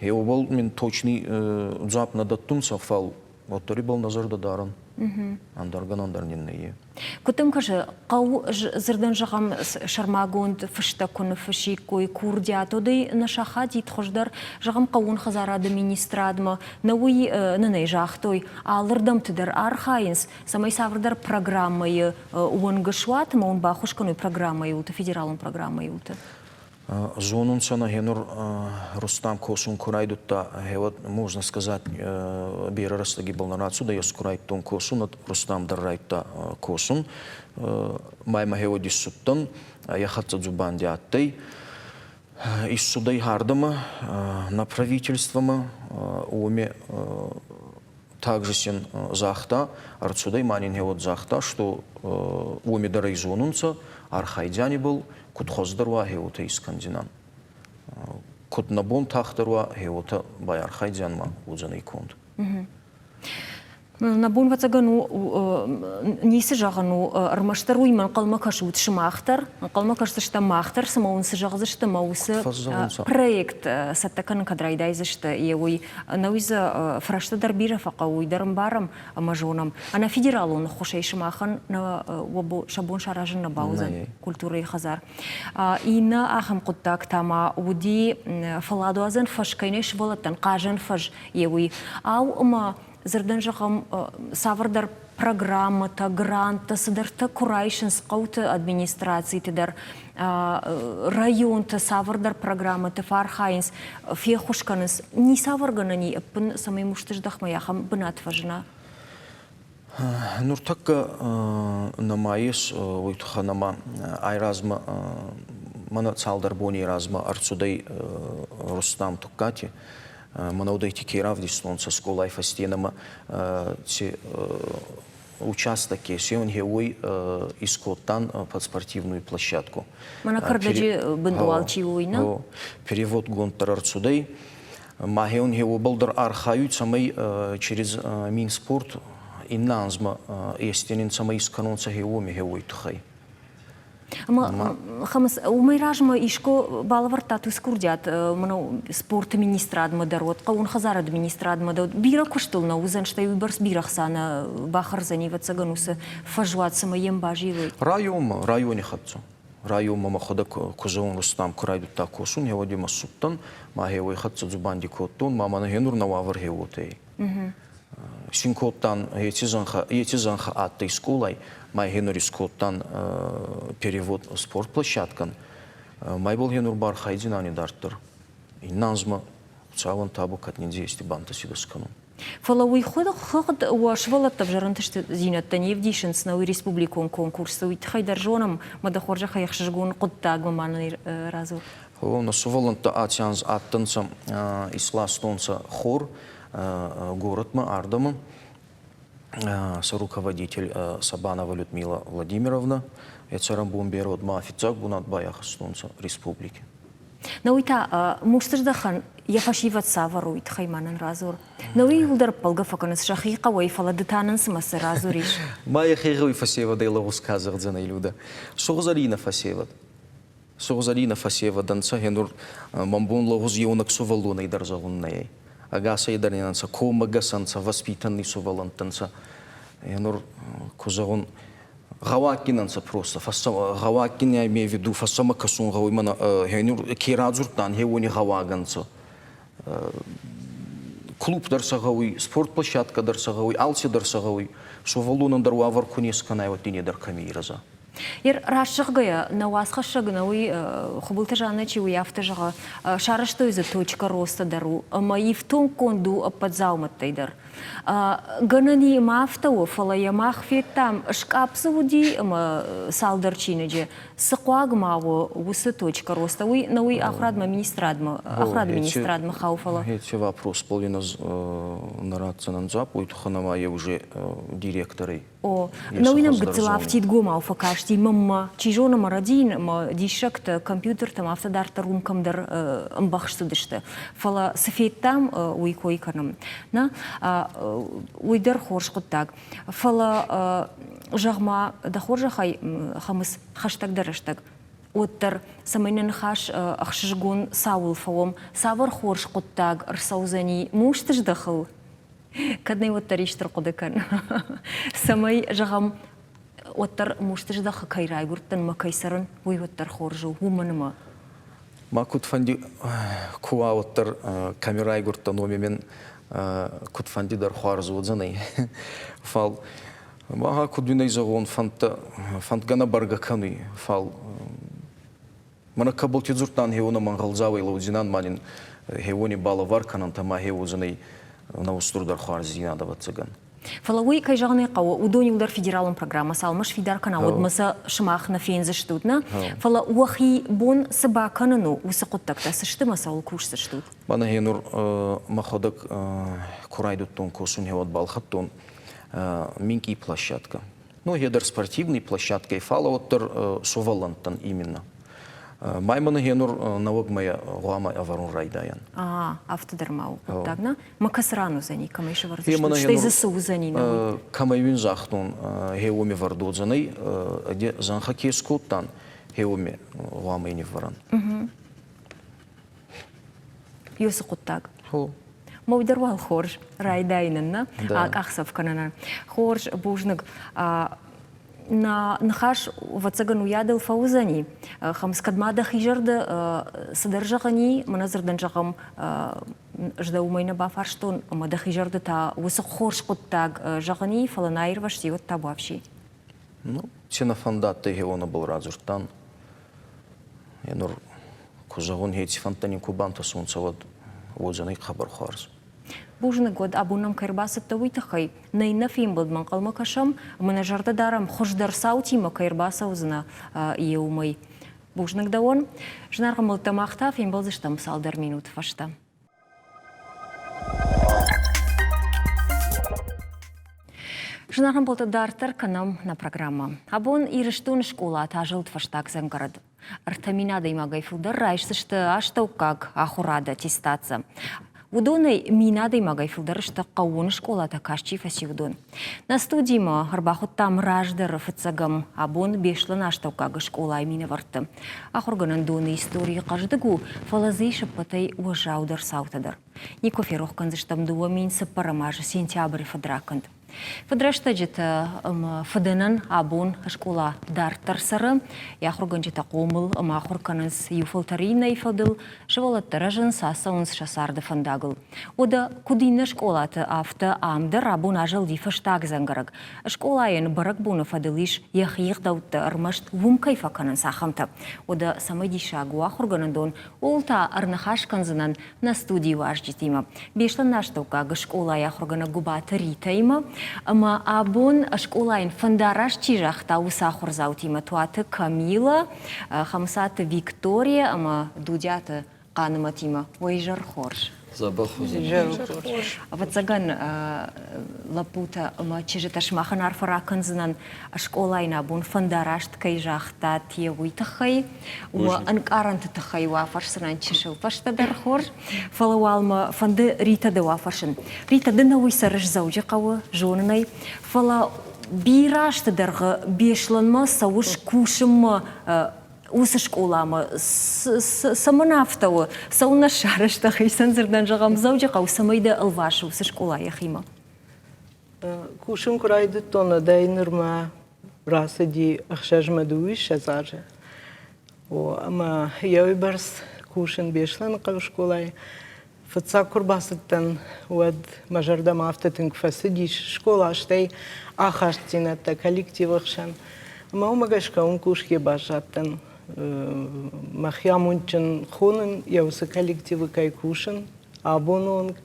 Еубал мин точный дзуапп нӕ дӕттунцӕ, фал уӕддӕр ибӕл нӕ зӕрдӕ дарӕн. Ӕндӕр гӕнӕн дӕр нин нӕййе. Куд дӕм кӕсы, хъӕу дзырдӕн зӕгъӕм, сӕрмагонд фыстӕ куы ныффыссиккой курдиат, уӕд ӕй нӕ сахадит хуыздӕр, зӕгъӕм, хъӕууон хӕдзарады министрадмӕ, нӕ уый нын ӕй загътой, алырдӕмты дӕр архайынц, цӕмӕй цавӕрдӕр программӕйы уӕнг суат ӕмӕ уын баххуыс кӕной программӕйы уылты, федералон программӕйы уылты. Зонунцӕ нӕ гъенур Рустам косун ку райдудта, гъе можно сказать, берӕ рӕстӕги бал нӕ рацудӕй, ӕз ку райдтон косун, Рустам дӕр райдта косун. Ма имӕ гъе уӕд иссудтӕн, е хӕццӕ дзубанди адтӕй. Иссудӕй ардӕмӕ, нӕ правительствомӕ, уоми также син загъта, ӕрцудӕй ма нин гье загъта, что уоми дӕр ӕй зонунцӕ, архайдзиан ибӕл, куд хуӕздӕр уа, гье уотӕ искӕндзинан. Куд нӕ бон тагъддӕр уа, гье уотӕ байархайдзиан ма уодзӕнӕй конд. Нӕ бон, ӕвӕццӕгӕн, у ницы зӕгъын у, ӕрмӕстдӕр уый ӕнхъӕлмӕ кӕсут сымах дӕр, ӕнхъӕлмӕ кӕсдзыстӕм мах дӕр, цыма уын цы зӕгъдзысты ӕмӕ уыцы проект цӕттӕ кӕнын кӕд райдайдзысты, йе уый ӕнӕуи дзы фӕрӕзтӕ дӕр бирӕ фӕхъӕуы, уый дӕр ӕмбарӕм ӕмӕ зонӕм. Ӕнӕ федералон ӕххуысӕй сымахӕн сӕ бон саразын нӕ бауыдзӕн культурӕйы хӕдзар. Иннӕ ахӕм хъуыддаг та ма уыди фӕлладуадзӕн фӕз кӕй нӕй сывӕллӕттӕн хъазӕн фӕз йе уый. Ау, ӕмӕ дзырдӕн зӕгъӕм, цавӕрдӕр программӕтӕ, гранттӕ, цыдӕртӕ куы райсынц хъӕуты администрациты дӕр, районты цавӕрдӕр программӕты фӕархайынц, феххуыс кӕнынц, ницавӕр гӕнӕн и ӕппын, цӕмӕй мустыздӕхмӕ ахӕм бынат фӕзына? Нуртӕккӕ нӕма ес, уой туххӕн ӕма айразмӕ мӕнӕ цалдӕр боней размӕ ӕрцудӕй Рустам Туккати. Мӕнӕ уодӕйти ке равдистонцӕ скъолай фӕсте нӕмӕ ци участок ес, е уой искодтан под спортивную площадку. Мӕнӕ кӕрдӕджи бындуал чи уй, нӕ? Переводгонд дӕр ӕрцудӕй. Махеон уобӕл дӕр архайуй, цӕмӕй через Минспорт иннӕ анзмӕ естенин цӕмӕй искӕнонцӕ уоми уой туххӕй. Ӕма Хӕмыц, уымӕй размӕ искуы балӕвӕрдтат уыцы курдиат мӕнӕ спорты министрадмӕ дӕр уӕд, хъӕууон хӕдзарады министрадмӕ дӕр бирӕ куыстыл нӕ уыдзӕн, стӕй уыйбӕрц бирӕ хца нӕ бахӕрдзӕни, ӕвӕццӕгӕн, уыцы фӕзуат, цӕмӕй йӕм базилой. Районмӕ, райони хӕццӕ. Районмӕ мӕхуӕдӕг ку зӕгъун Рустам ку райдӕдта косун, гье уӕд имӕ цудтӕн, ма гье уой хӕццӕ дзубанди кодтон, ма мӕнӕ гьенур нӕ уавӕр гье уотӕ ӕй. Син кодтан еци зӕнхӕ адтӕй скъолай, ма гьенур искодтан перевод спортплощадкӕн. Ма ибӕл гьенур ба архайдзинан идарддӕр. Иннӕ анзмӕ Хуцауӕн табу кӕд нин ести бантӕсидӕ скӕнун. Фӕлӕ уый хыгъд уӕ сывӕллӕттӕ ӕвзӕрӕнтыстдзинӕдтӕ не вдисынц нӕ уый республикон конкурсы. Уый тыххӕй дӕр зонӕм, мӕ дӕ хорзӕхӕй ӕхсызгон хъуыддагмӕ ма нын радзур. Нӕ сывӕллӕнттӕ аци анз адтӕнцӕ, исластонцӕ хор горӕтмӕ ардӕмӕ. Сӕ руководитель Сабанова Людмила Владимировна е цӕрӕнбон берӕ ма фиццаг бунат байахӕстонцӕ республики. Науи та мустыздӕхӕн йӕ фӕсивӕд цавӕр у, уый тыххӕй ма нын радзур. Науи иууылдӕр ӕппӕлгӕ фӕкӕнынц сӕхи хъӕуӕй, фӕлӕ ды та нын цымӕ цы радзурис? Ма йӕхи гъӕуи фӕсевӕдӕй лӕгъуз ка зӕгъдзӕнӕй, Людӕ? Сугъзӕрийнӕ фӕсевӕд. Сугъзӕрийнӕ фӕсевӕдӕн сӕ хенур мӕн бон лӕгъуз еунӕг сувӕллонӕй дӕр зӕгъун нӕй. Ӕгасӕй дӕр ин ӕнцӕ коммӕгӕс ӕнцӕ, воспитанный сувӕллӕнттӕ нцӕ. Енур ку зӕгъун, гъӕуаггин ӕнцӕ просто гъӕуаггин я имею в виду фӕсӕмӕ кӕсун гъӕуй мӕнӕ хенур ке радзурдтан хе уони гъӕуагӕ нцӕ клуб дӕр сӕ гъӕуй спортплощадка дӕр сӕ гъӕуй алци дӕр сӕ гъӕуй сувӕллонӕн дӕр уавӕр ку не скӕнай уӕд дин е дӕр кӕми ирӕза. Ер раст зӕгъгӕйӕ, нӕ уацхӕссӕг нӕ уый Хуыбылты Жаннӕ чи уый афтӕ зӕгъы, сарӕзтой дзы точка роста дӕр у ӕмӕ ифтонггонд у ӕппӕт дзаумӕттӕй дӕр. Гӕнӕн и ма афтӕ у, фӕлӕ йӕ мах федтам, скъапп дзы уыди ӕмӕ цалдӕр чиныджы. Цы хъуаг ма у уыцы точка роста, уый нӕ уый ахуырадмӕ министрадмӕ, ахуырады министрадмӕ хауы, фӕлӕ. Эти вопрос половина нӕ ратдзӕнӕн дзуапп, уый туххӕн ӕма е уже директорӕй. О, науи нӕм гыццыл афтидгомау фӕкасти мӕнмӕ. Чи зоны, мӕ рӕдийын ӕмӕ диссӕгтӕ компьютертӕм афтӕ дарддӕр уым кӕмдӕр ӕмбӕхст уыдысты. Фӕлӕ цы федтам, уый кой кӕнӕм. Нӕ, уый дӕр хорз хъуыддаг. Фӕлӕ, зӕгъ-ма, дӕ хорзӕхӕй, Хӕмыц, хӕстӕгдӕр рӕстӕг уӕддӕр, цӕмӕй нӕ ныхас ӕхсызгон цауыл фӕуӕм, цавӕр хорз хъуыддаг ӕрцӕудзӕни мустыздӕхыл? Кӕд нӕ уӕддӕр исты рхъуыды кӕн, цӕмӕй, зӕгъӕм, уӕддӕр мустыздӕхы кӕй райгуырдтӕн мӕ кӕй цӕрын, уый уӕддӕр хорз у, уымӕн ӕмӕ Ма кудфӕнди ку уа, уӕддӕр кӕми райгурдтӕн, уоми мин кудфӕнди дӕр хуарз уодзӕнӕй. Фал мага куд уин ӕй зӕгъон, фӕндтӕ, фӕндгӕ нӕ бӕргӕ кӕнуй, фал мӕнӕ кӕбӕлти дзурдтан хеуонӕ мӕнгъӕлдзауӕй лӕудзинан ма нин хеуони балӕвар кӕнӕнтӕ ма хе уодзӕнӕй нӕ устурдӕр хуарздзийнадӕ, ӕвӕццӕгӕн. Фӕлӕ уый, кӕй зӕгъын ӕй хъӕуы, уыдон иуылдӕр федералон программӕ цалынмӕ сфидар кӕна, уӕдмӕ сӕ сымах нӕ фендзыстут, нӕ? Фӕлӕ уӕхи бон цы бакӕнын у, уыцы хъуыддӕгтӕ цы сты ӕмӕ цӕуыл кусдзыстут? Мӕнӕ гъенур мӕхуӕдӕг ку райдӕдтон косун, гъеуӕд балхӕдтон минкъий площадкӕ. Ну, е дӕр спортивный площадкӕй, фал уӕддӕр сувӕллӕнттӕн именно. Май мӕнӕ гъенур нӕуӕгмӕ гъуамӕ ӕвӕрун райдайӕн. Афтӕ дӕр ма у хъуыддаг, нӕ? Ма кӕцы ран уыдзӕни, кӕмӕй сӕвӕрдзыстут, стӕй дзы цы уыдзӕни? Кӕмӕй уин загътон, гъе уоми вӕрд уодзӕнӕй, зӕнхӕ ке скодтан, гъе уоми гъуамӕ ниввӕрӕн. Ёсы хъуыддаг. Мӕ уый дӕр уал хорз райдайынӕн, нӕ? Акъахдзӕф кӕнынӕн. Хорз, бузныг. Нӕ ныхас, ӕвӕццӕгӕн, уыйадыл фӕуыдзӕни. Хӕмыц, кӕд ма дӕхи зӕрды цыдӕр зӕгъӕн и, мӕнӕ дзырдӕн зӕгъӕм, ӕз дӕ уымӕй нӕ бафарстон, ӕмӕ дӕхи зӕрды та уыцы хорз хъуыддаг зӕгъӕн и, фӕлӕ нӕ аирвӕзти, уӕд табуафси. Ну, ци нӕ фӕндадтӕй хеуонӕбӕл радзурдтан. Е нур, ку зӕгъун, еци фӕндтӕ нин ку бантӕсунцӕ, уӕд уодзӕнӕй хъӕбӕр хуарз. Бузныг уӕд, абон нӕм кӕй ӕрбацыдтӕ, уый тыххӕй. Нӕ иннӕ фембӕлдмӕ ӕнхъӕлмӕ кӕсӕм ӕмӕ нӕ зӕрдӕ дарӕм, хуыздӕр цаутимӕ кӕй ӕрбацӕудзынӕ е уымӕй. Бузныг дӕуӕн. Зынаргъ ӕмбӕлттӕ, мах та фембӕлдзыстӕм цалдӕр минуты фӕстӕ. Зынаргъ ӕмбӕлттӕ, дарддӕр кӕнӕм нӕ программӕ. Абон Ирыстоны скъолаты азылд фӕстаг дзӕнгӕрӕг. 3000 адӕймагӕй фылдӕр райсдзысты астӕуккаг ахуырады аттестаци. Уыдонӕй 1000 адӕймагӕй фылдӕр сты хъӕууон скъолатӕ каст чи фӕци, уыдон. Нӕ студимӕ ӕрбахуыдтам раздӕры фыццӕгӕм, абон Беслӕны астӕуккаг скъолайы минӕвӕртты. Ахуыргӕнӕндоны истори хъӕздыг у, фӕлӕ дзы ис ӕппӕтӕй уӕззаудӕр цаутӕ дӕр. Никуы ферох кӕндзыстӕм 2004 азы сентябры фыдракӕнд. Фыдрӕстӕджытӕ ӕмӕ фыдӕнӕн абон скъола дарддӕр цӕры, йӕ ахуыргӕнджытӕ хъомыл ӕмӕ ахуыр кӕнынц иу фӕлтӕр иннӕйы фӕдыл, сывӕллӕттӕ рӕзынц, ацӕуынц сӕ царды фӕндагыл. Уӕдӕ куыд иннӕ скъолаты, афтӕ ам дӕр абон азӕлди фӕстаг дзӕнгӕрӕг. Скъолайӕн бӕрӕгбоны фӕдыл ис йӕхи ӕгъдӕуттӕ, ӕрмӕст уым кӕй фӕкӕнынц, ахӕмтӕ. Уӕдӕ цӕмӕй диссаг у ахуыргӕнӕндон, ууыл та ӕрныхас кӕндзынӕн нӕ студийы уазджытимӕ. Беслӕны астӕуккаг скъолайы ахуыргӕнӕг Гуыбаты Ритӕимӕ ӕмӕ абон скъолайӕн фӕндараст чи загъта, уыцы ахуырдзаутимӕ Туаты Камила, Хӕмыцаты Виктория ӕмӕ Дудиаты Хъанымӕтимӕ. Уӕ изӕр хорз! Дзӕбӕх уыдзӕн. Ӕвӕццӕгӕн, лӕппутӕ ӕмӕ чызджытӕ сымахӕн арфӕ ракӕндзынӕн, скъолайы нӕ бон фӕндараст кӕй загътат, йе уый тыххӕй. Уӕ ӕнкъарӕнты тыххӕй уӕ афӕрсдзынӕн чысыл фӕстӕдӕр хорз. Фӕлӕ уал мӕ фӕнды Ритӕ дӕу афӕрсын. Ритӕ, ды нӕ уый цӕрыс Дзӕуджыхъӕуы, зонын ӕй, фӕлӕ бирӕ азты дӕргъы Беслӕнмӕ цӕуыс кусынмӕ уыцы скъоламӕ цӕмӕн афтӕ у? Цӕуылнӕ сарӕзта хицӕн дзырдӕн зӕгъӕм Дзӕуджыхъӕу, цӕмӕй дӕ ӕлвасы уыцы скъола йӕхимӕ? Кусын куы райдыдтон, уӕдӕй нырмӕ рацыди ӕхсӕзмӕ дыууиссӕдз азы. О, ӕмӕ йӕ уыйбӕрц кусын Беслӕныхъӕуы скъолайы. Фыццаг куы рбацыдтӕн, уӕд мӕ зӕрдӕмӕ афтӕ тынг фӕцыдис скъола, стӕй ахастдзинӕдтӕ коллективы хсӕн. Ӕмӕ уымӕ гӕсгӕ уым кусгӕ баззадтӕн. Мӕхи амондджын хонын, йӕ уыцы коллективы кӕй кусын абоны онг.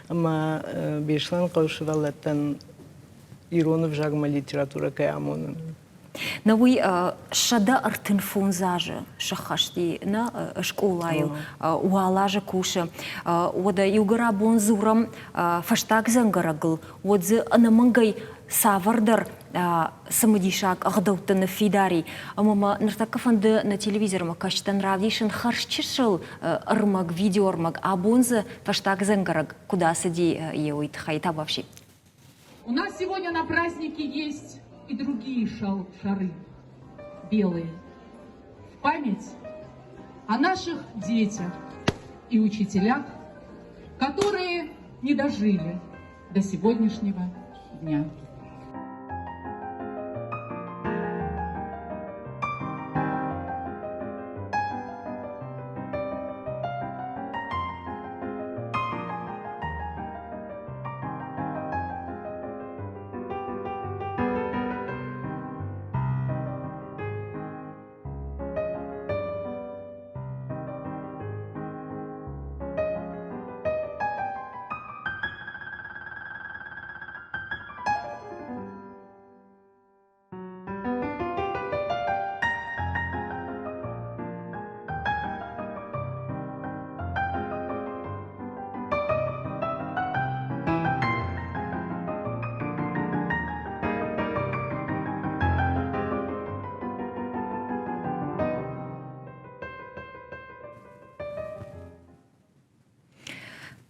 Ӕмӕ Беслӕныхъӕуы сывӕллӕттӕн ирон ӕвзагмӕ литературӕ кӕй амонын. Нӕ уый 135 азы сӕххӕсти нӕ скъолайыл, уал азы кусы. Уӕдӕ иугӕр абон дзурӕм фӕстаг дзӕнгӕрӕгыл, уӕд дзы ӕнӕмӕнгӕй цавӕрдӕр цымыдисаг ӕгъдӕуттӕ ныффидар и. Ӕмӕ мӕ ныртӕккӕ фӕнды нӕ телевизормӕ кӕсджытӕн равдисын хӕрзчысыл ӕрмӕг, видеоӕрмӕг. Абон дзы фӕстаг дзӕнгӕрӕг куыд ацыди, йе уый тыххӕй табуафси. У нас сегодня на празднике есть и другие шары белые. В память о наших детях и учителях, которые не дожили до сегодняшнего дня.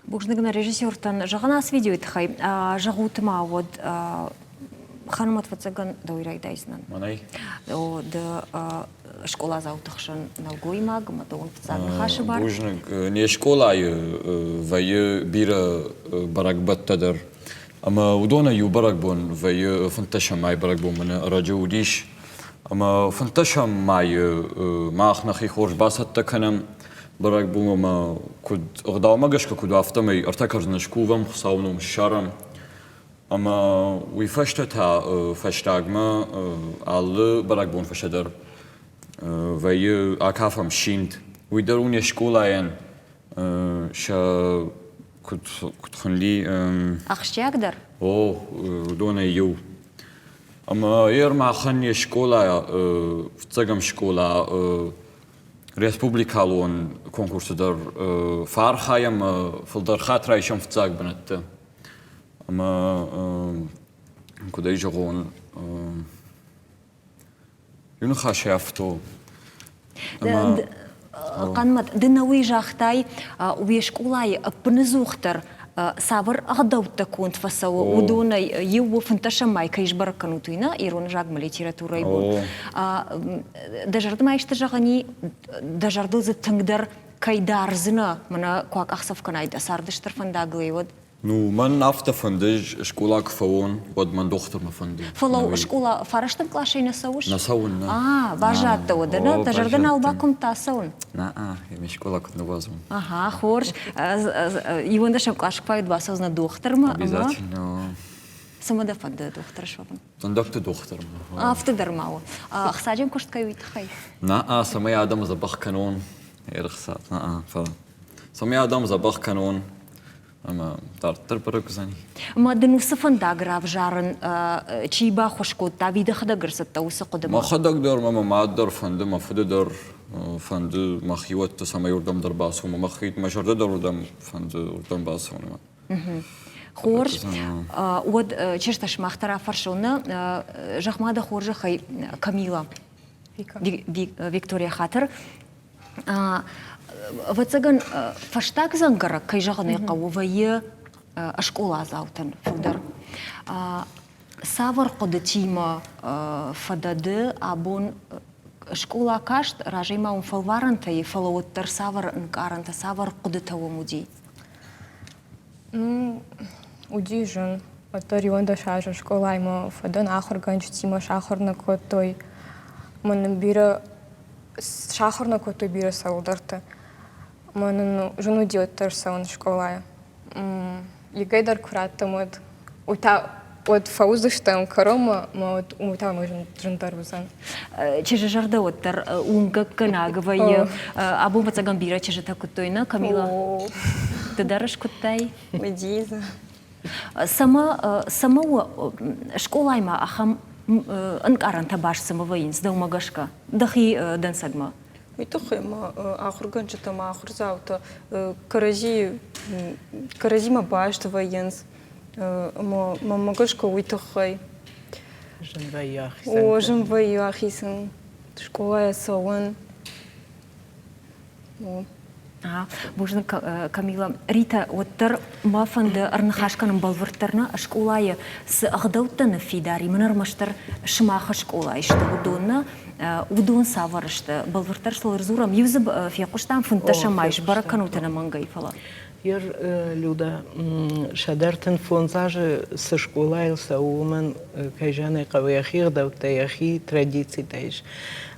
Бузныг нӕ режиссертӕн. Зӕгъын ацы видеойы тыххӕй зӕгъут ма уӕд Ханымӕт фыццагӕн дӕуӕй райдайдзынӕн. Мӕнӕй? О, ды скъоладзауты хсӕн нӕлгоймаг ӕмӕ дӕуӕн фыццаг ныхасы бар. Бузныг. Не скъолайы вӕййы бирӕ бӕрӕгбӕттӕ дӕр. Ӕмӕ уыдонӕй иу бӕрӕгбон вӕййы фынддӕсӕм майы бӕрӕгбон мын ӕрӕджы уыдис. Ӕмӕ фынддӕсӕм майы мах нӕхи хорз бацӕттӕ кӕнӕм бӕрӕгбон ӕмӕ куыд ӕгъдаумӕ гӕсгӕ куыд у, афтӕмӕй ӕртӕ кӕрдзыны скувӕм, Хуыцауы ном ссарӕм. Ӕмӕ уый фӕстӕ та фӕстагмӕ алы бӕрӕгбон фӕстӕ дӕр вӕййы акафӕм симд. Уый дӕр у не скъолайӕн сӕ куыд, куыд хуынди? Ахсджиагдӕр? О, уыдонӕй иу. Ӕмӕ ер махӕн не скъола, фыццӕгӕм скъола республикалон конкурсы дӕр фӕархайӕм, фылдӕр хатт райсӕм фыццаг бынӕттӕ. Ӕмӕ куыд ӕй зӕгъон, иу ныхасӕй афтӕ у. Хъанмӕт, ды нӕ уый загътай, уе скъолайы ӕппыныдзухдӕр цавӕр ӕгъдӕуттӕ конд фӕцӕуы, уыдонӕй иу у фынддӕсӕм май кӕй сбӕрӕг кӕнут, уый нӕ ирон ӕвзагмӕ литературӕйы бон. Дӕ зӕрдӕмӕ исты зӕгъӕн и, дӕ зӕрдыл дзы тынгдӕр кӕй дардзынӕ, мӕнӕ куы акъахдзӕф кӕнай дӕ царды стыр фӕндагыл, уӕд? Ну, мӕн афтӕ фӕнды, скъола куы фӕуон, уӕд мӕн дохтырмӕ фӕнды. Фӕлӕ скъола фарӕстӕм къласӕй нӕ цӕуыс? Нӕ цӕуын, нӕ. А, баззадтӕ уӕдӕ, нӕ? Дӕ зӕрдӕ нал бакуымдта цӕуын? Нӕ, ме скъола куыд ныууадзон. Ага, хорз. Иуӕндӕсӕм къласы куы бацӕудзынӕ дохтырмӕ. Обязательно. Цымӕ дӕ фӕнды дохтыр суӕвын? Дӕндӕгты дохтырмӕ. Афтӕ дӕр ма у. Ӕхцаджын куыст кӕй уый тыххӕй? Нӕ, цӕмӕй адӕмы дзӕбӕх кӕнон, ӕрхца, нӕ, фӕлӕ цӕмӕй адӕмы дзӕбӕх кӕнон, ӕмӕ дарддӕр бӕрӕг уыдзӕни. Ӕмӕ дын уыцы фӕндаг равзарын чи баххуыс кодта, ӕви дӕхӕдӕг ӕрцыдтӕ уыцы хъуыдымӕ? Мӕхӕдӕг дӕр ӕмӕ мӕ мад дӕр фӕнды, мӕ фыды дӕр фӕнды мӕ хиуӕтты, цӕмӕй уырдӕм дӕр бацӕуон, мӕхи мӕ зӕрдӕ дӕр уырдӕм фӕнды, уырдӕм бацӕуынмӕ. Хорз. Уӕд чызджытӕ сымах дӕр афӕрсон, нӕ? Зӕгъ-ма дӕ хорзӕхӕй, Камила, Виктория хатыр, Ӕвӕццӕгӕн, фӕстаг дзӕнгӕрӕг, кӕй зӕгъын ӕй хъӕуы, вӕййы скъоладзаутӕн фылдӕр. Цавӕр хъуыдытимӕ фӕдӕ ды абон скъола каст, разӕй ма уым фӕлварӕнтӕ и, фӕлӕ уӕддӕр цавӕр ӕнкъарӕнтӕ, цавӕр хъуыдытӕ уӕм уыди? Ну, уыди зын. Уӕддӕр 11 азы скъолайы мӕ фӕдӕн ахуыргӕнджытимӕ сахуыр нӕ кодтой. Мӕ нын бирӕ сахуыр нӕ кодтой бирӕ цӕуылдӕрты. Ӕмӕ нын зын уыди уӕддӕр цӕуын скъолайы. Егӕй дӕр куы раттӕм, уӕд уый та уӕд фӕуыдзыстӕм кӕронмӕ, ӕмӕ уӕд уый та зындӕр уыдзӕн. Чызджы зӕрдӕ уӕддӕр уынгӕггӕнаг вӕййы. Абон ӕвӕццӕгӕн бирӕ чызджытӕ куыдтой, нӕ, Камила? Ды дӕр скуыдтай? Уыди Цӕмӕ, цӕмӕ у скъолайы ма ахӕм ӕнкъарӕнтӕ баст цӕмӕ вӕййынц дӕумӕ гӕсгӕ, дӕхи дӕнцӕгмӕ? Уый тыххӕй ма ахуыргӕнджытӕ ӕмӕ ахуырдзаутӕ кӕрӕдзийы кӕрӕдзимӕ баст вӕййынц. Ӕмӕ мӕнмӕ гӕсгӕ уый тыххӕй. Зын вӕййы ахицӕн. О, зын вӕййы ахицӕн. Скъолайӕ цӕуын. Бузныг, Камила. Рита, уӕддӕр мӕ фӕнды ӕрныхас кӕнын бӕлвырддӕр нӕ скъолайы цы ӕгъдӕуттӕ ныффидар и, мӕн ӕрмӕстдӕр сымах скъолайы сты, уыдон нӕ, уыдон цавӕр сты? Бӕлвырддӕр сыл ӕрдзурӕм. Иу дзы фехъуыстам, фынддӕсӕм май сбӕрӕг кӕнут ӕнӕмӕнгӕй, фӕлӕ. Ер, Люда, 135 азы цы скъолайыл цӕуы, уымӕн, кӕй зӕгъын ӕй хъӕуы, йӕхи ӕгъдӕуттӕ, йӕхи традицитӕ ис.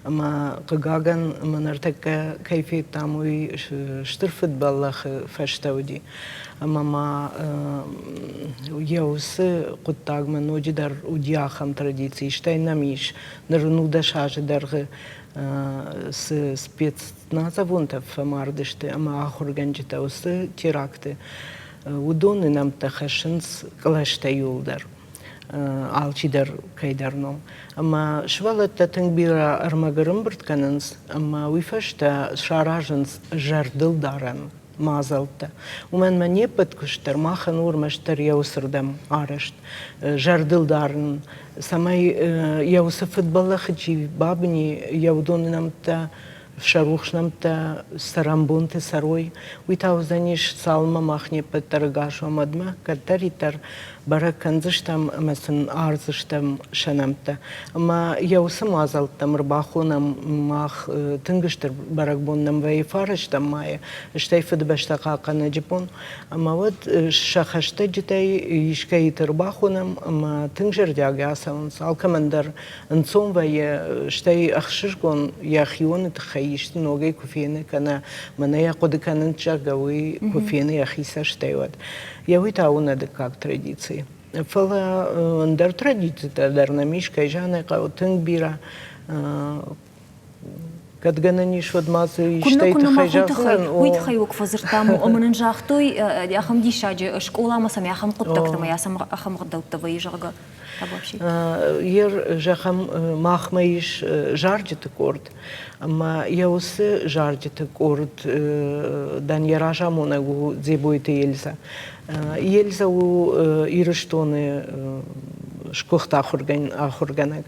Ӕмӕ, хъыгагӕн, мӕ ныртӕккӕ кӕй федтам, уый стыр фыдбӕллӕхы фӕстӕ уыди. Ӕмӕ ма йӕ уыцы хъуыддагмӕ ноджыдӕр уыди ахӕм традици, стӕй нӕм ис ныр 19 азы дӕргъы цы спецназовонтӕ фӕмард сты ӕмӕ ахуыргӕнджытӕ уыцы теракты, уыдоны нӕмттӕ хӕссынц кълӕстӕ иуылдӕр, алчидӕр кӕйдӕр ном. Ӕмӕ сывӕллӕттӕ тынг бирӕ ӕрмӕг ӕрӕмбырд кӕнынц ӕмӕ уый фӕстӕ саразынц зӕрдылдарӕн мадзӕлттӕ. Уымӕн ӕмӕ не ппӕт куыст дӕр махӕн у ӕрмӕстдӕр йӕ уыцырдӕм арӕзт. Зӕрдыл дарын, цӕмӕй йӕ уыцы фыдбӕллӕхы чи бабыни, йӕ уыдоны нӕмттӕ. Сӕ рухс нӕмттӕ цӕрӕнбонты цӕрой, уый та уыдзӕнис, цалынмӕ мах не ппӕт дӕр ӕгас уӕм, уӕдмӕ кӕддӕриддӕр бӕрӕг кӕндзыстӕм ӕмӕ сын ардзыстӕм сӕ нӕмттӕ. Ӕмӕ йӕ уыцы мадзӕлттӕм ӕрбахонӕм мах тынг стыр бӕрӕгбон нӕм вӕййы фарӕстӕм майы, стӕй Фыдыбӕстӕ хъахъхъӕнӕджы бон. Ӕмӕ уӕд сӕ хӕстӕджытӕй искӕйты ӕрбахонӕм ӕмӕ тынг зӕрдиагӕй ацӕуынц. Алкӕмӕн дӕр ӕнцон вӕййы, стӕй ӕхсызгон йӕ хионы тыххӕй исты ногӕй куы фены, кӕнӕ мӕнӕ йӕ хъуыды кӕнын, зӕгъгӕ, уый куы фены йӕхи цӕстӕй, уӕд. Йӕ уый та у нӕ дыккаг традици. Фӕлӕ ӕндӕр традицитӕ дӕр нӕм ис, кӕй зӕгъын ӕй хъӕуы, тынг бирӕ. Кӕд гӕнӕн ис, уӕд ма дзы истӕй тыххӕй зӕгъдзынӕн. Уый тыххӕй уыг фӕдзырдтам, ӕмӕ нын загътой, ахӕм диссаджы скъоламӕ цӕмӕй ахӕм хъуыддӕгтӕ ӕмӕ ахӕм ӕгъдӕуттӕ вӕййы, зӕгъгӕ. Ер, зӕгъӕм, махмӕ ис зарджыты къорд, ӕмӕ йӕ уыцы зарджыты къорд дӕн йӕ разамонӕг у Дзебойты Эльзӕ. Эльзӕ у Ирыстоны сгуыхт ахуыргӕнӕг.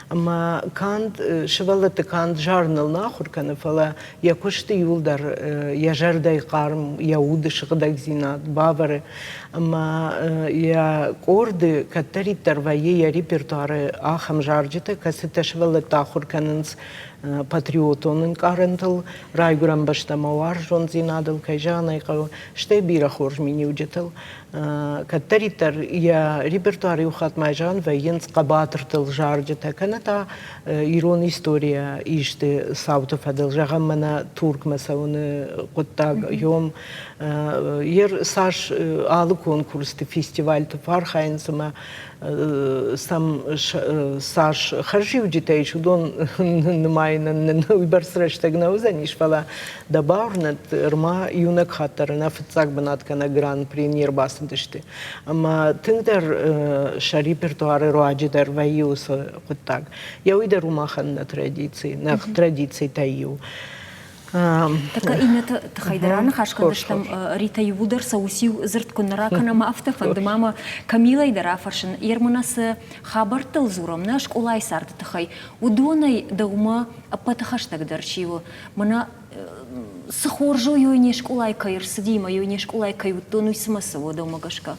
Ӕмӕ канд сывӕллӕтты канд зарыныл нӕ ахуыр кӕны, фӕлӕ йӕ куысты иуылдӕр йӕ зӕрдӕйы хъарм, йӕ уды сыгъдӕгдзинад бавӕры. Ӕмӕ йӕ къорды кӕддӕриддӕр вӕййы йӕ репертуары ахӕм зарджытӕ, кӕцытӕ сывӕллӕтты ахуыр кӕнынц патриотон ӕнкъарӕнтыл, райгуырӕн бӕстӕмӕ уарзондзинадыл, кӕй зӕгъын ӕй хъӕуы, стӕй бирӕ хорз миниуджытыл. Кӕддӕриддӕр йӕ репертуар иу хатт ма зӕгъӕн вӕййынц хъӕбатыртыл зарджытӕ, кӕнӕ та ирон историйӕ исты цауты фӕдыл, зӕгъӕм, мӕнӕ Туркмӕ цӕуыны хъуыддаг, йом ер цас алы конкурсты, фестивальты фӕархайынц ӕмӕ сӕм цас хӕрзиуджытӕ ис, уыдон нымайынӕн нын уыйбӕрц рӕстӕг нӕ уыдзӕнис, фӕлӕ дӕ бауырнӕд, ӕрма иунӕг хатт дӕр нӕ фыццаг бынат кӕнӕ гран-при не рбацыдысты. Ӕмӕ тынгдӕр сӕ репертуары руаджы дӕр вӕййы уыцы хъуыддаг. Йӕ уый дӕр у махӕн нӕ традици, нӕ традицитӕй иу. Тӕккӕ иннӕты тыххӕй дӕр аныхас кӕндзыстӕм. Ритӕ иууылдӕр сӕ уыциу дзырд куы нӕ ракӕнӕм, афтӕ фӕнды ма мӕ Камилӕй дӕр афӕрсын. Ермана цы хабӕрттыл дзурӕм нӕ скъолайы царды тыххӕй, уыдонӕй дӕумӕ ӕппӕты хӕстӕгдӕр чи у? Мӕнӕ цы хорз у, ёй не скъолайы кӕй ӕрцыди ӕмӕ ёй не скъолайы кӕй уыдтон, уый цымӕ цы у дӕумӕ гӕсгӕ?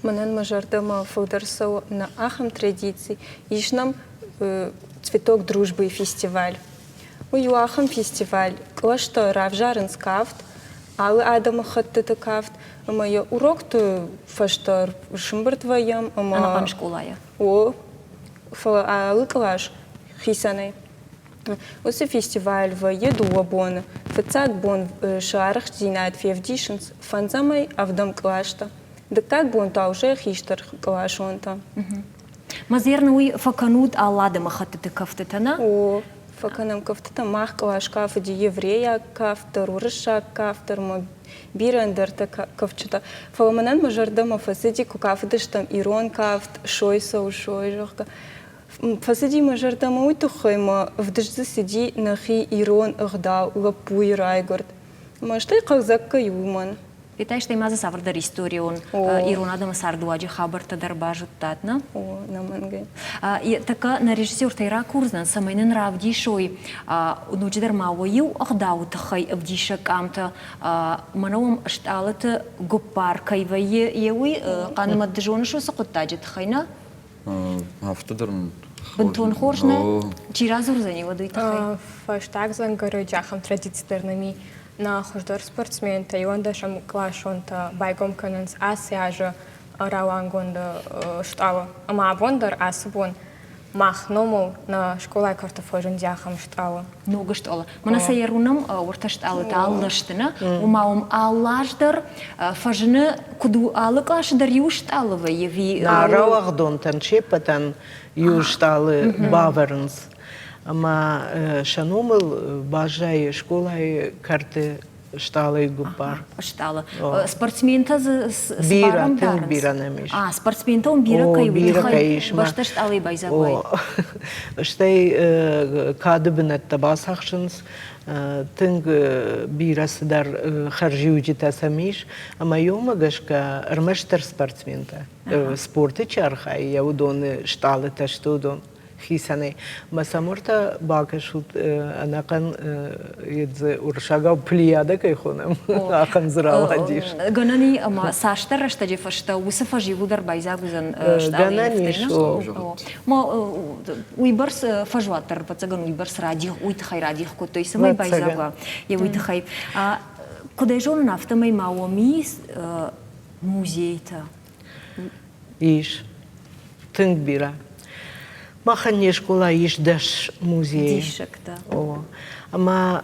Мӕнӕн мӕ зӕрдӕмӕ фылдӕр цӕуы нӕ ахӕм традици. Ис нӕм Цветок дружбы фестиваль. Уый у ахӕм фестиваль, кълӕстӕ равзарынц кафт, алы адӕмыхӕттыты кафт, ӕмӕ йӕ урокты фӕстӕ сымбырд вӕййӕм ӕмӕ Ӕнӕхъӕн скъолайӕ? О, фӕлӕ алы кълас хицӕнӕй. Уыцы фестиваль вӕййы дыууӕ боны. Фыццаг бон сӕ арӕхстдзинад февдисынц фӕндзӕмӕй ӕвдӕм кълӕстӕ, дыккаг бон та уже хистӕр къласонтӕ. Мазерны уый фӕкӕнут алы адӕмыхӕттыты кӕфтытӕ, нӕ? О, фӕкӕнӕм кӕфтытӕ. Мах кълас кафыди еврейаг кафт дӕр, уырыссаг кафт дӕр ӕмӕ бирӕ ӕндӕртӕ кафджытӕ. Фӕлӕ мӕнӕн мӕ зӕрдӕмӕ фӕцыди, куы кафыдыстӕм ирон кафт, сой цӕуы сой, зӕгъгӕ. Фӕцыди мӕ зӕрдӕмӕ уый тыххӕй мӕ ӕвдыст дзы цыди нӕхи ирон ӕгъдау, лӕппуйы райгуырд. Ӕмӕ стӕй хъӕлдзӕг кӕй у уымӕн. Петӕй стӕй ма дзы цавӕрдӕр историон ирон адӕмы цардуаджы хабӕрттӕ дӕр базыдтат, нӕ? О, нӕмӕнгӕй. Тӕккӕ нӕ режиссертӕй ракурдзынӕн, цӕмӕй нын равдисой ноджыдӕр ма уӕ иу ӕгъдауы тыххӕй ӕвдисӕг къамтӕ. Мӕнӕ уӕм стъалыты гуыппар кӕй вӕййы, йе уый Хъанымӕт ды зоныс уыцы хъуыддаджы тыххӕй, нӕ? Афтӕ дӕр мын Бынтон хорз нӕ? Чи радзурдзӕни уӕд уый тыххӕй? Фӕстаг дзӕнгӕрӕджы ахӕм традици дӕр нӕм и. Нӕ хуыздӕр спортсментӕ иуӕндӕсӕм къласонтӕ байгом кӕнынц ацы азы рауагъдгонд стъалы. Ӕмӕ абон дӕр ацы бон мах номыл нӕ скъолайы кӕрты фӕзынди ахӕм стъалы. Ног стъалы. Мӕнӕ сӕ ерунӕм уыртӕ стъалытӕ алы сты, нӕ? Уымӕ уым алы аз дӕр фӕзыны, куыд у алы къласы дӕр иу стъалы вӕййы ӕви? Нӕ рауагъдонтӕн се ппӕтӕн иу стъалы бавӕрынц. Ӕмӕ сӕ номыл баззайы скъолайы кӕрты стъалыйы гуыппар. Стъалы. Спортсментӕ дзы бирӕ, тынг бирӕ нӕм ис. А, спортсментӕ уым бирӕ кӕй у, бирӕ кӕй ис. Бӕстӕ стъалыйы байдзаг уай. Стӕй кады бынӕттӕ бацахсынц, тынг бирӕ цыдӕр хӕрзиуджытӕ сӕм ис, ӕмӕ иумӕ гӕсгӕ ӕрмӕстдӕр спортсментӕ. Спорты чи архайы, йӕ уыдоны стъалытӕ сты уыдон. Хицӕнӕй. Мӕ сӕм уӕртӕ бакӕсут ӕнӕхъӕн дзы уырыссагау плеяда кӕй хонӕм, ахӕм дзы рауадис. Гӕнӕн и ӕмӕ цасдӕр рӕстӕджы фӕстӕ уыцы фӕз иууылдӕр байдзаг уыдзӕн Гӕнӕн ис, о. Уыйбӕрц фӕзуат дӕр, ӕвӕццӕгӕн, уыйбӕрц радих, уый тыххӕй радих кодтой, цӕмӕй байдзаг уа, йӕ уый тыххӕй. Куыд ӕй зонын, афтӕмӕй ма уӕм ис музейтӕ. Ис. Тынг бирӕ. Махӕн не скъолайы ис 10 музейы. Диссӕгтӕ. О. Ӕмӕ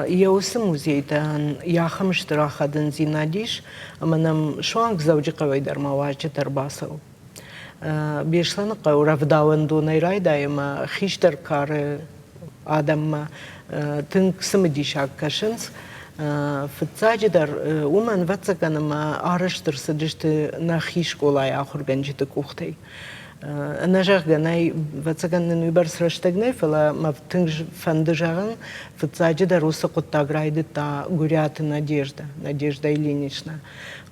йӕ уыцы музейтӕн ахӕм стыр ахадындзинад ис, ӕмӕ нӕм суанг Дзӕуджыхъӕуӕй дӕр ма уазджытӕ ӕрбацӕуы. Беслӕны хъӕуы рӕвдауӕндонӕй райдай ӕмӕ хистӕр кары адӕммӕ тынг цымыдисаг кӕсынц. Фыццаджыдӕр, уымӕн, ӕвӕццӕгӕн, ӕмӕ арӕзт ӕрцыдысты нӕхи скъолайы ахуыргӕнджыты къухтӕй. Ӕнӕзӕгъгӕ нӕй, ӕвӕццӕгӕн нын уыйбӕрц рӕстӕг нӕй, фӕлӕ мӕ тынг фӕнды зӕгъын, фыццаджыдӕр уыцы хъуыддаг райдыдта Гуыриаты Надеждӕ, Надежда Ильинична.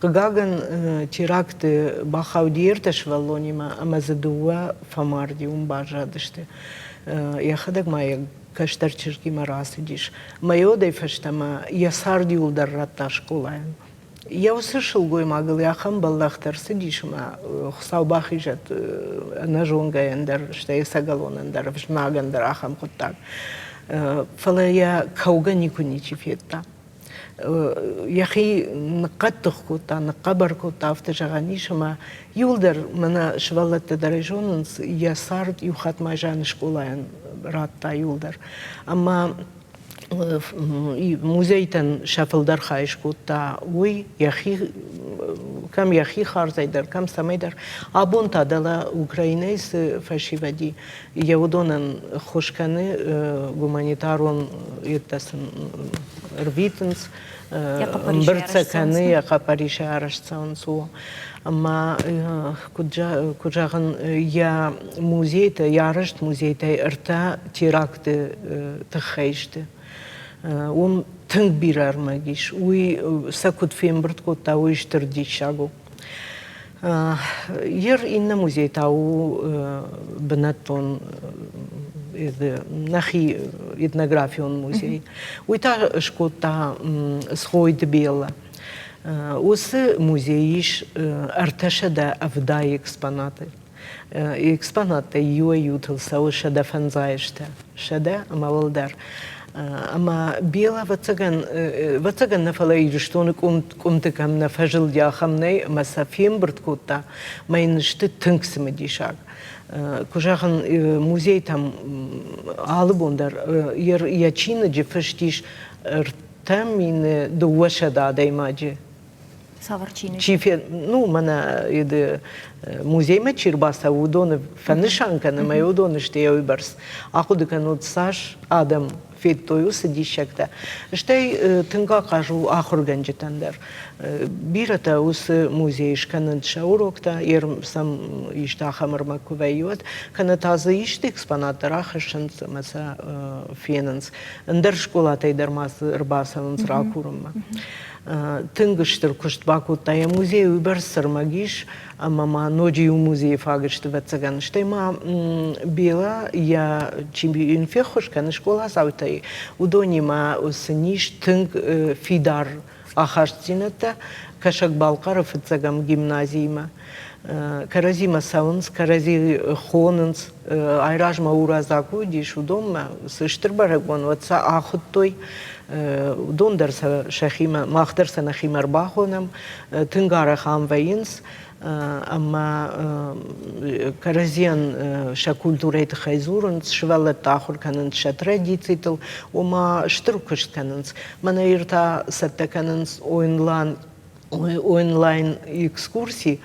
Хъыгагӕн, теракты бахауди ӕртӕ сывӕллонимӕ ӕмӕ дзы дыууӕ фӕмарди, уым баззадысты. Йӕхӕдӕг ма йӕ кӕстӕр чызгимӕ рацыдис. Мӕйодӕй фӕстӕмӕ йӕ цард иуылдӕр радта скъолайӕн. Йӕ уыцы сылгоймагыл ахӕм бӕллӕхтӕ ӕрцыдис ӕмӕ Хуыцау бахизӕд ӕнӕзонгӕйӕн дӕр, стӕй ӕцӕгӕлонӕн дӕр, знагӕн дӕр ахӕм хъуыддаг. Фӕлӕ йӕ кӕугӕ никуы ничи федта. Йӕхи ныхъхъӕддых кодта, ныхъхъӕбӕр кодта, афтӕ зӕгъӕн ис, ӕмӕ иуылдӕр мӕнӕ сывӕллӕттӕ дӕр ӕй зонынц, йӕ цард иу хатт ма зианы скъолайӕн радта иуылдӕр. Ӕмӕ музейтӕн сӕ фылдӕр хай скодта уый, йӕхи кӕм йӕхи хардзӕй дӕр, кӕм цӕмӕй дӕр. Абон та дӕлӕ Украинӕйы цы фӕсивӕд и, йӕ уыдонӕн ххуыс кӕны гуманитарон йедтӕ сын ӕрвитынц, ӕмбырд сӕ кӕны, йӕ хъӕппӕрисӕй арӕзт цӕуынц. О. Ӕмӕ куыд зӕгъын, йӕ музейтӕ, йӕ арӕзт музейтӕй ӕртӕ теракты тыххӕй сты. Уым тынг бирӕ ӕрмӕг ис. Уый сӕ куыд фембырд кодта, уый стыр диссаг у. Ер иннӕ музей та у бынӕттон нӕхи этнографион музей. Уый та скодта Схойты Белла. Уыцы музей ис 370 экспонаты. Экспонаттӕй иуӕй-иутыл цӕуы 150 азтӕ, сӕдӕ ӕмӕ уӕлдӕр. Ӕмӕ Бела, ӕвӕццӕгӕн, ӕвӕццӕгӕн нӕ, фӕлӕ Ирыстоны къуымты кӕм нӕ фӕзылди, ахӕм нӕй, ӕмӕ сӕ фембырд кодта, ӕмӕ йын сты тынг цымыдисаг. Куы зӕгъын, музейтӕм алы бон дӕр йӕ чиныджы фыст ис 3200 адӕймаджы. Цавӕр чиныг? Чи фен, ну, мӕнӕ музеймӕ чи рбацӕуы, уыдоны фӕнысан кӕны, ӕмӕ уыдон сты йӕ уыйбӕрц. Ахъуыды кӕнут, цас адӕм федтой уыцы диссӕгтӕ. Стӕй тынг ахъаз у ахуыргӕнджытӕн дӕр. Бирӕтӕ уыцы музейы скӕнынц сӕ уроктӕ, сӕм исты ахӕм ӕрмӕг куы вӕййы, уӕд, кӕнӕ та дзы исты экспонат дӕр ахӕссынц ӕмӕ сӕ фенынц. Ӕндӕр скъолатӕй дӕр ма дзы ӕрбацӕуынц ракурынмӕ. Тынг стыр куыст бакодта йӕ музейы, уыйбӕрц ӕрмӕг ис, ӕмӕ ма ноджы иу музейы фаг сты, ӕвӕццӕгӕн. Стӕй ма Бела йӕ чи йын феххуыс кӕны скъоладзаутӕй, уыдонимӕ сын ис тынг фидар ахастдзинӕдтӕ Кӕсӕг-Балхъары фыццӕгӕм гимназиимӕ. Кӕрӕдзимӕ цӕуынц, кӕрӕдзи хонынц. Айразмӕ Ураза куы уыдис, уыдонмӕ цы стыр бӕрӕгбон, уӕд сӕ ахуыдтой. Уыдон дӕр сӕ сӕхимӕ, мах дӕр сӕ нӕхимӕ ӕрбахонӕм. Тынг арӕх ам вӕййынц ӕмӕ кӕрӕдзийӕн сӕ культурӕйы тыххӕй дзурынц, сывӕллӕтты ахуыр кӕнынц сӕ традицитыл, ома стыр куыст кӕнынц. Мӕнӕ ир та цӕттӕ кӕнынц онлайн онлайн-экскурси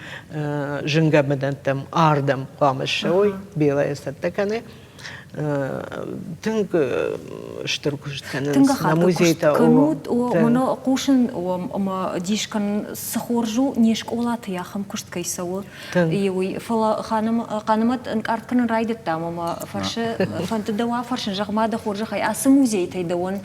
зынгӕ бынӕттӕм ардӕм хъуамӕ ссӕуой, Белайы цӕттӕ кӕны. Тынг стыр куыст кӕнынц Тынг нӕ ахадгӕ куыст музейтӕ. кӕнут, мӕнӕ хъусын ӕмӕ дис кӕнын, цы хорз у, не скъолаты ахӕм куыст кӕй цӕуы, уый. Фӕлӕ Хъанымӕт ӕнкъард кӕнын райдыдтам ӕмӕ фӕрсы, фӕнды дӕу афӕрсын, зӕгъ-ма дӕ хорзӕхӕй, ацы музейтӕй дӕуӕн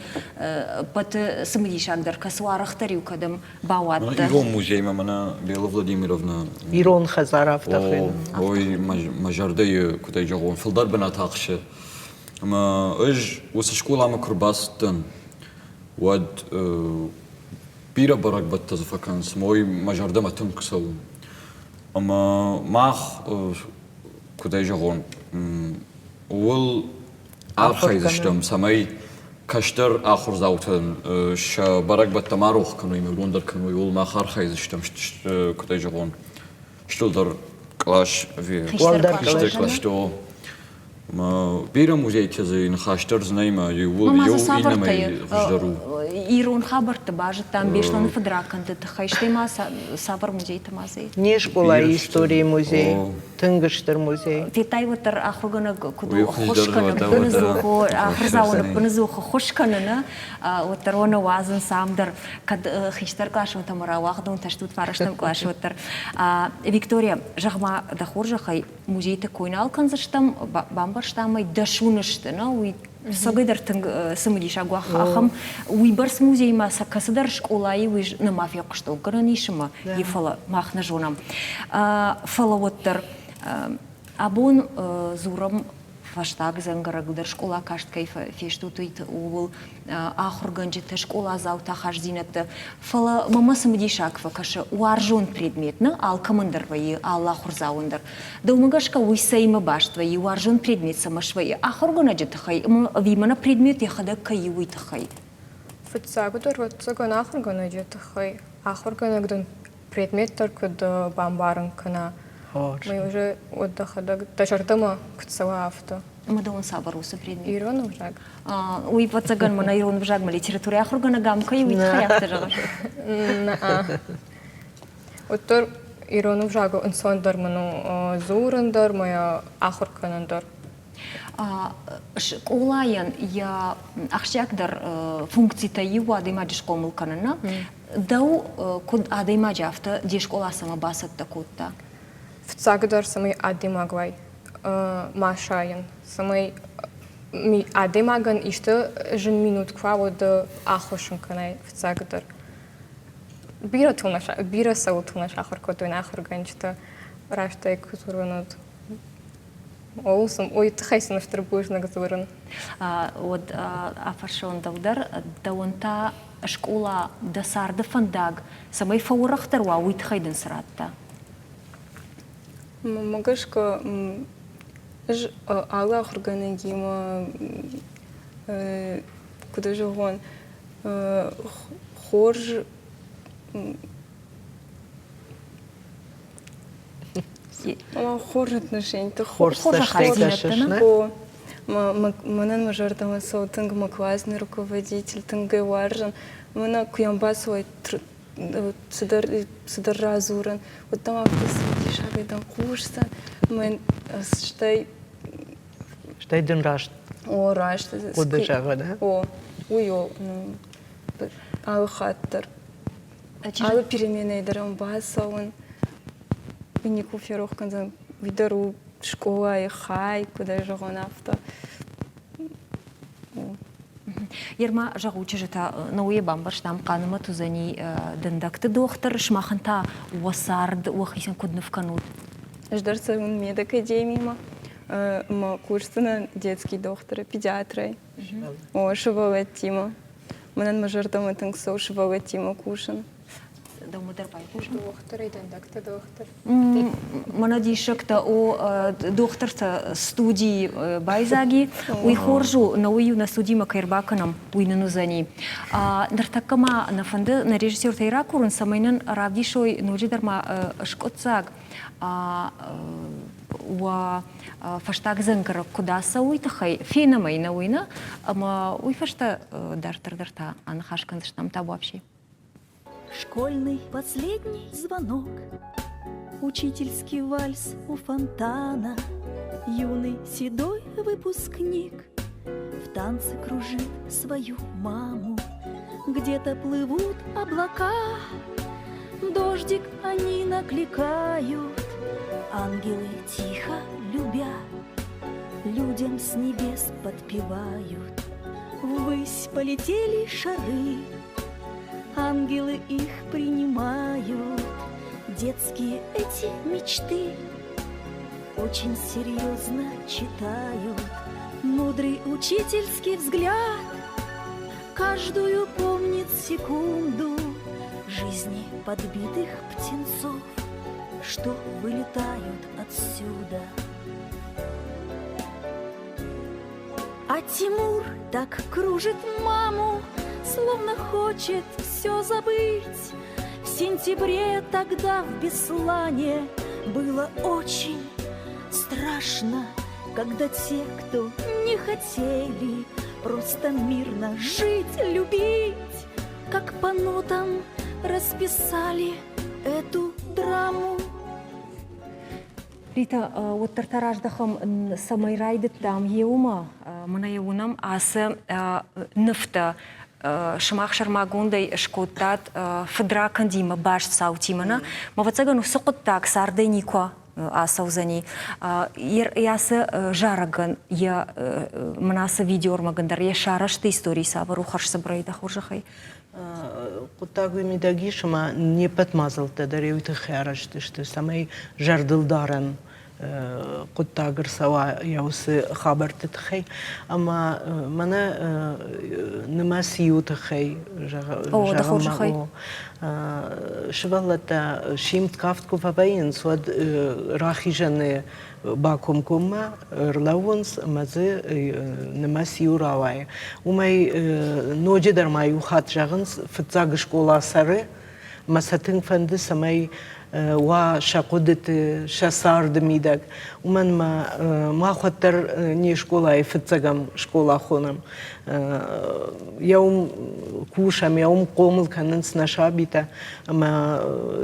ӕппӕты цымыдисагдӕр кӕцы у, арӕхдӕр-иу кӕдӕм бауадтӕ? Ирон музеймӕ мӕнӕ Бела Владимировна Ирон хӕдзар афтӕ хуыйны. Ой, мӕ зӕрдӕйы, куыд ӕй зӕгъон, фылдӕр бынат ахсы. Ӕмӕ ӕз уыцы скъоламӕ куы рбацыдтӕн, уӕд бирӕ бӕрӕгбӕттӕ дзы фӕкӕнынц, ӕмӕ уый мӕ зӕрдӕмӕ тынг цӕуы. Ӕмӕ мах, куыд ӕй зӕгъон, ууыл архайдзыстӕм, цӕмӕй кӕстӕр ахуырдзаутӕн сӕ бӕрӕгбӕттӕ ма рох кӕной, уыдон дӕр кӕной, ууыл мах архайдзыстӕм, куыд ӕй зӕгъон, стылдӕр кълас ӕви хистӕр кълӕсты. Бирӕ музейтӕ дзы ныхас дӕр дзы нӕй ӕмӕ иууыл иу иннӕмӕй хуыздӕр у. Ирон хабӕртты базыдтам Беслӕны фыдракӕнды тыххӕй, стӕй ма цавӕр музейтӕ ма дзы? Не скъолайы историйы музей. Тынг стыр музей. Федтай уӕддӕр ахуыргӕнӕг куыд у ӕххуыс кӕны, ӕппыныдзух у, ахуырдзауӕн ӕппыныдзух ӕххуыс кӕныны, уӕддӕр уӕ нӕ уадзынц ам дӕр, кӕд хистӕр къласонтӕ ӕмӕ рауагъдонтӕ стут фарӕстӕм къласы, уӕддӕр. Виктория, зӕгъ-ма, дӕ хорзӕхӕй, музейты кой нал кӕндзыстӕм, бамбӕрстам ӕй, дӕсуны сты, нӕ, уый цӕгӕйдӕр тынг цымыдисаг у ахӕм уыйбӕрц музеймӕ сӕ кӕцыдӕр скъолайы уый нӕма фехъуыстон гӕнӕн ис ӕмӕ йе фӕлӕ мах нӕ зонӕм. Фӕлӕ уӕддӕр абон дзурӕм фӕстаг дзӕнгӕрӕг дӕр скъола каст кӕй фестут, ууыл ахуыргӕнджытӕ, скъоладзаутӕ ахастдзинӕдтӕ. Фӕлӕ мӕмӕ цымыдисаг фӕкӕсы уарзон предмет нӕ алкӕмӕн дӕр вӕййы, алы ахуырдзауӕн дӕр. Дӕумӕ гӕсгӕ уый цӕимӕ баст вӕййы, уарзон предмет цӕмӕ свӕййы ахуыргӕнӕджы тыххӕй ӕмӕ ӕви мӕнӕ предмет йӕхӕдӕг кӕй у, уый тыххӕй? Фыццагдӕр ӕвӕццӕгӕн ахуыргӕнӕджы тыххӕй. Ахуыргӕнӕг дын предмет дӕр куыд бамбарын кӕна, уый уже уӕд дӕхӕдӕг дӕ зӕрдӕмӕ куыд цӕуа, афтӕ. Ӕмӕ дӕуӕн цавӕр уыцы предмет? Ирон ӕвзаг. Уый ӕвӕццӕгӕн мӕнӕ ирон ӕвзагмӕ литературӕйы ахуыргӕнӕг ам кӕй уый тыххӕй афтӕ зӕгъыс? Нӕ. Уӕддӕр ирон ӕвзагыл ӕнцондӕр мын у дзурын дӕр, мӕ ахуыр кӕнын дӕр. Скъолайӕн йӕ ахсджиагдӕр функцитӕй иу адӕймаджы схъомыл кӕнын нӕ? Дӕу куыд адӕймаджы, афтӕ де скъола цӕмӕ бацӕттӕ кодта? Фыццагдӕр, цӕмӕй адӕймаг уай, ма сайын, цӕмӕй адӕймагӕн исты зын минут куы уа, уӕд ӕххуыс ын кӕнай фыццагдӕр. Бирӕ бирӕ цӕуылты нӕ сахуыр кодтой нӕ ахуыргӕнджытӕ, раст ӕй куы дзурон, уӕд. Ууыл сын, уый тыххӕй сын стыр бузныг дзурын. Уӕд афӕрсон дӕу дӕр, дӕуӕн та скъола дӕ царды фӕндаг цӕмӕй фӕуӕрӕхдӕр уа, уый тыххӕй дын цы радта? Мӕнмӕ гӕсгӕ, ӕз алы ахуыргӕнӕгимӕ, куыд зӕгъон, хорз хорз отношениты хорз цӕстӕй кӕсыс, Мӕнӕн мӕ зӕрдӕмӕ цӕуы тынг мӕ классный руководитель, тынг ӕй уарзын. Мӕнӕ куы йӕм бацӕуай цыдӕр цыдӕр радзурын, уӕд дӕм афтӕ цымыдисагӕй дӕм хъусдзӕн. Мӕн стӕй Стӕй дын раст О, раст. Хъуыды зӕгъы, да? О, уый у алы хатт дӕр. Алы переменӕй дӕр ӕм бацӕуын. Уый никуы ферох кӕндзӕн. Уый дӕр у скъолайы хай, куыд ӕй зӕгъон, афтӕ. Ерма, зӕгъут, чызджытӕ, науӕ бамбӕрстам, Хъанымӕт уыдзӕни дӕндӕгты дохтыр, сымахӕн та уӕ цард уӕхицӕн куыд ныв кӕнут? Ӕз дӕр цӕуын медакадемимӕ. Ӕмӕ кусдзынӕн детский дохтыры, педиатрӕй. О, сывӕллӕттимӕ. Мӕнӕн мӕ зӕрдӕмӕ тынг цӕуы сывӕллӕттимӕ кусын. Дӕумӕ дӕр байхъусын? Дохтырӕй дӕндӕгты дохтыр. Мӕнӕ диссӕгтӕ, о, дохтыртӕ студийы байдзаги. Уый хорз у, нӕ уый-иу нӕ студимӕ кӕй ӕрбакӕнӕм, уый нын уыдзӕни. Ныртӕккӕ ма нӕ фӕнды нӕ режиссертӕй ракурын, цӕмӕй нын равдисой ноджыдӕр ма скъуыддзаг уӕ фӕстаг дзӕнгӕрӕг куыд ацӕуы, уый тыххӕй фенӕм ӕй нӕ уый нӕ, ӕмӕ уый фӕстӕ дарддӕр дӕр та аныхас кӕндзыстӕм табуафси. Школьный последний звонок, Учительский вальс у фонтана. Юный седой выпускник В танце кружит свою маму. Где-то плывут облака, Дождик они накликают, Ангелы тихо любя, Людям с небес подпевают. Ввысь полетели шары, Ангелы их принимают. Детские эти мечты Очень серьезно читают. Мудрый учительский взгляд Каждую помнит секунду Жизни подбитых птенцов, Что вылетают отсюда. А Тимур так кружит маму, Словно хочет все забыть. В сентябре тогда в Беслане Было очень страшно, Когда те, кто не хотели Просто мирно жить, любить, Как по нотам расписали эту драму. Рита, уӕддӕр та раздӕхӕм, цӕмӕй райдыдтам еумӕ, мӕнӕ йӕ уынӕм ацы нывтӕ сымах сӕрмагондӕй скодтат фыдракӕндимӕ баст цаутимӕ, нӕ? Ӕвӕццӕгӕн, уыцы хъуыддаг цардӕй никуы ацӕудзӕни. Ацы зарӕгӕн йӕ мын ацы видеоӕрмӕгӕн дӕр йӕ сарӕзты истори цавӕр у хӕрзцыбырӕй дӕ хорзӕхӕй? Хъуыддаг уый мидӕг ис, ӕмӕ не ппӕт мадзӕлттӕ дӕр уый тыххӕй арӕзт сты, цӕмӕй зӕрдылдарӕн хъуыддаг ӕрцӕуа йӕ уыцы хабӕртты тыххӕй. Ӕмӕ мӕнӕ нымӕц иуы тыххӕй зӕгъын сывӕллӕттӕ симд кафт куы фӕвӕййынц, уӕд рахизӕны бакомкоммӕ ӕрлӕууынц ӕмӕ дзы нымӕц иу рауайы. Уымӕй ноджыдӕр ма иу хатт зӕгъынц, фыццаг скъола цӕры, ӕмӕ сӕ тынг фӕнды, цӕмӕй уа сӕ хъуыдыты, сӕ царды мидӕг. Уымӕн ӕмӕ мах уӕддӕр не скъолайы фыццӕгӕм скъола хонӕм. Йӕ уым кусӕм, йӕ уым хъомыл кӕнынц нӕ сабитӕ ӕмӕ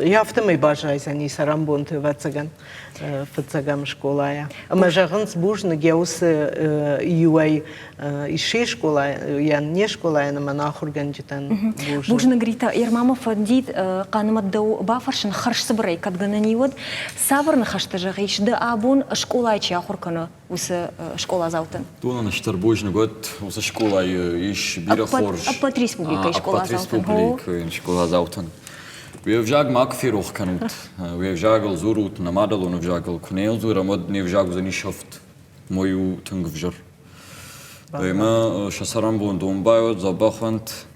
йӕ афтӕмӕй баззайдзӕни цӕрӕнбонты, ӕвӕццӕгӕн. фыццӕгӕм скъолайӕ. Ӕмӕ зӕгъынц бузныг йӕ уыцы иуӕй се скъолайӕн, не скъолайӕн ӕмӕ нӕ ахуыргӕнджытӕн бузныг. Бузныг, Рита. Ерма мӕ фӕндид Хъанымӕт дӕу бафӕрсын хӕрзцыбырӕй, кӕд гӕнӕн и, уӕд цавӕр ныхӕстӕ зӕгъис ды абон скъолайы чи ахуыр кӕны, уыцы скъоладзаутӕн? Донӕн стыр бузныг уӕд, уыцы скъолайы ис бирӕ хорз. Ӕппӕт республикӕйы скъоладзаутӕн. Ӕппӕт республикӕйы скъоладзаутӕн. Уе взаг ма куы ферох кӕнут, уе взагыл дзурут, нӕ мадӕлон ӕвзагыл куы нӕ дзурӕм, уӕд не взаг уыдзӕни сӕфт. Мой у тынг ӕвзӕр. Ӕмӕ сӕ цӕрӕнбон домбай уӕд, дзӕбӕх уӕнт.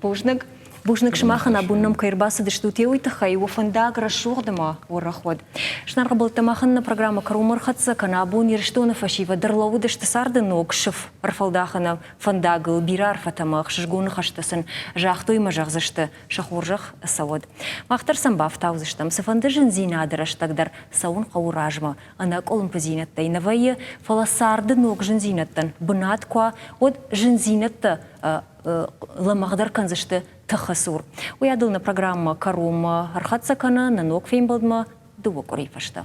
Бузныг. Бузныг сымахӕн абон нӕм кӕй ӕрбацыдыстут, уый тыххӕй уӕ фӕндаг рӕсугъд ӕмӕ уӕрӕх уӕд. Зынаргъ ӕмбӕлттӕ, махӕн нӕ программӕ кӕронмӕ ӕрхӕццӕ кӕны. Абон Ирыстоны фӕсивӕд ӕрлӕууыдысты царды ног сыф ӕрфӕлдахыны фӕндагыл. Бирӕ арфӕтӕ ӕмӕ ӕхсызгон ныхӕстӕ сын загътой ӕмӕ зӕгъдзысты, сӕ хорзӕх цӕуӕд. Мах дӕр сӕм бафтаудзыстӕм, цыфӕнды зындзинады рӕстӕг дӕр цӕуын хъӕуы размӕ, ӕнӕкъуылымпыдзинӕдтӕй нӕ вӕййы, фӕлӕ царды ног зындзинӕдтӕн бынат куы уа, уӕд зындзинӕдтӕ лӕмӕгъдӕр кӕндзысты тыхы цур. Уый адыл нӕ программӕ кӕронмӕ ӕрхӕццӕ кӕны нӕ ног фембӕлдмӕ дыууӕ къуырийы фӕстӕ.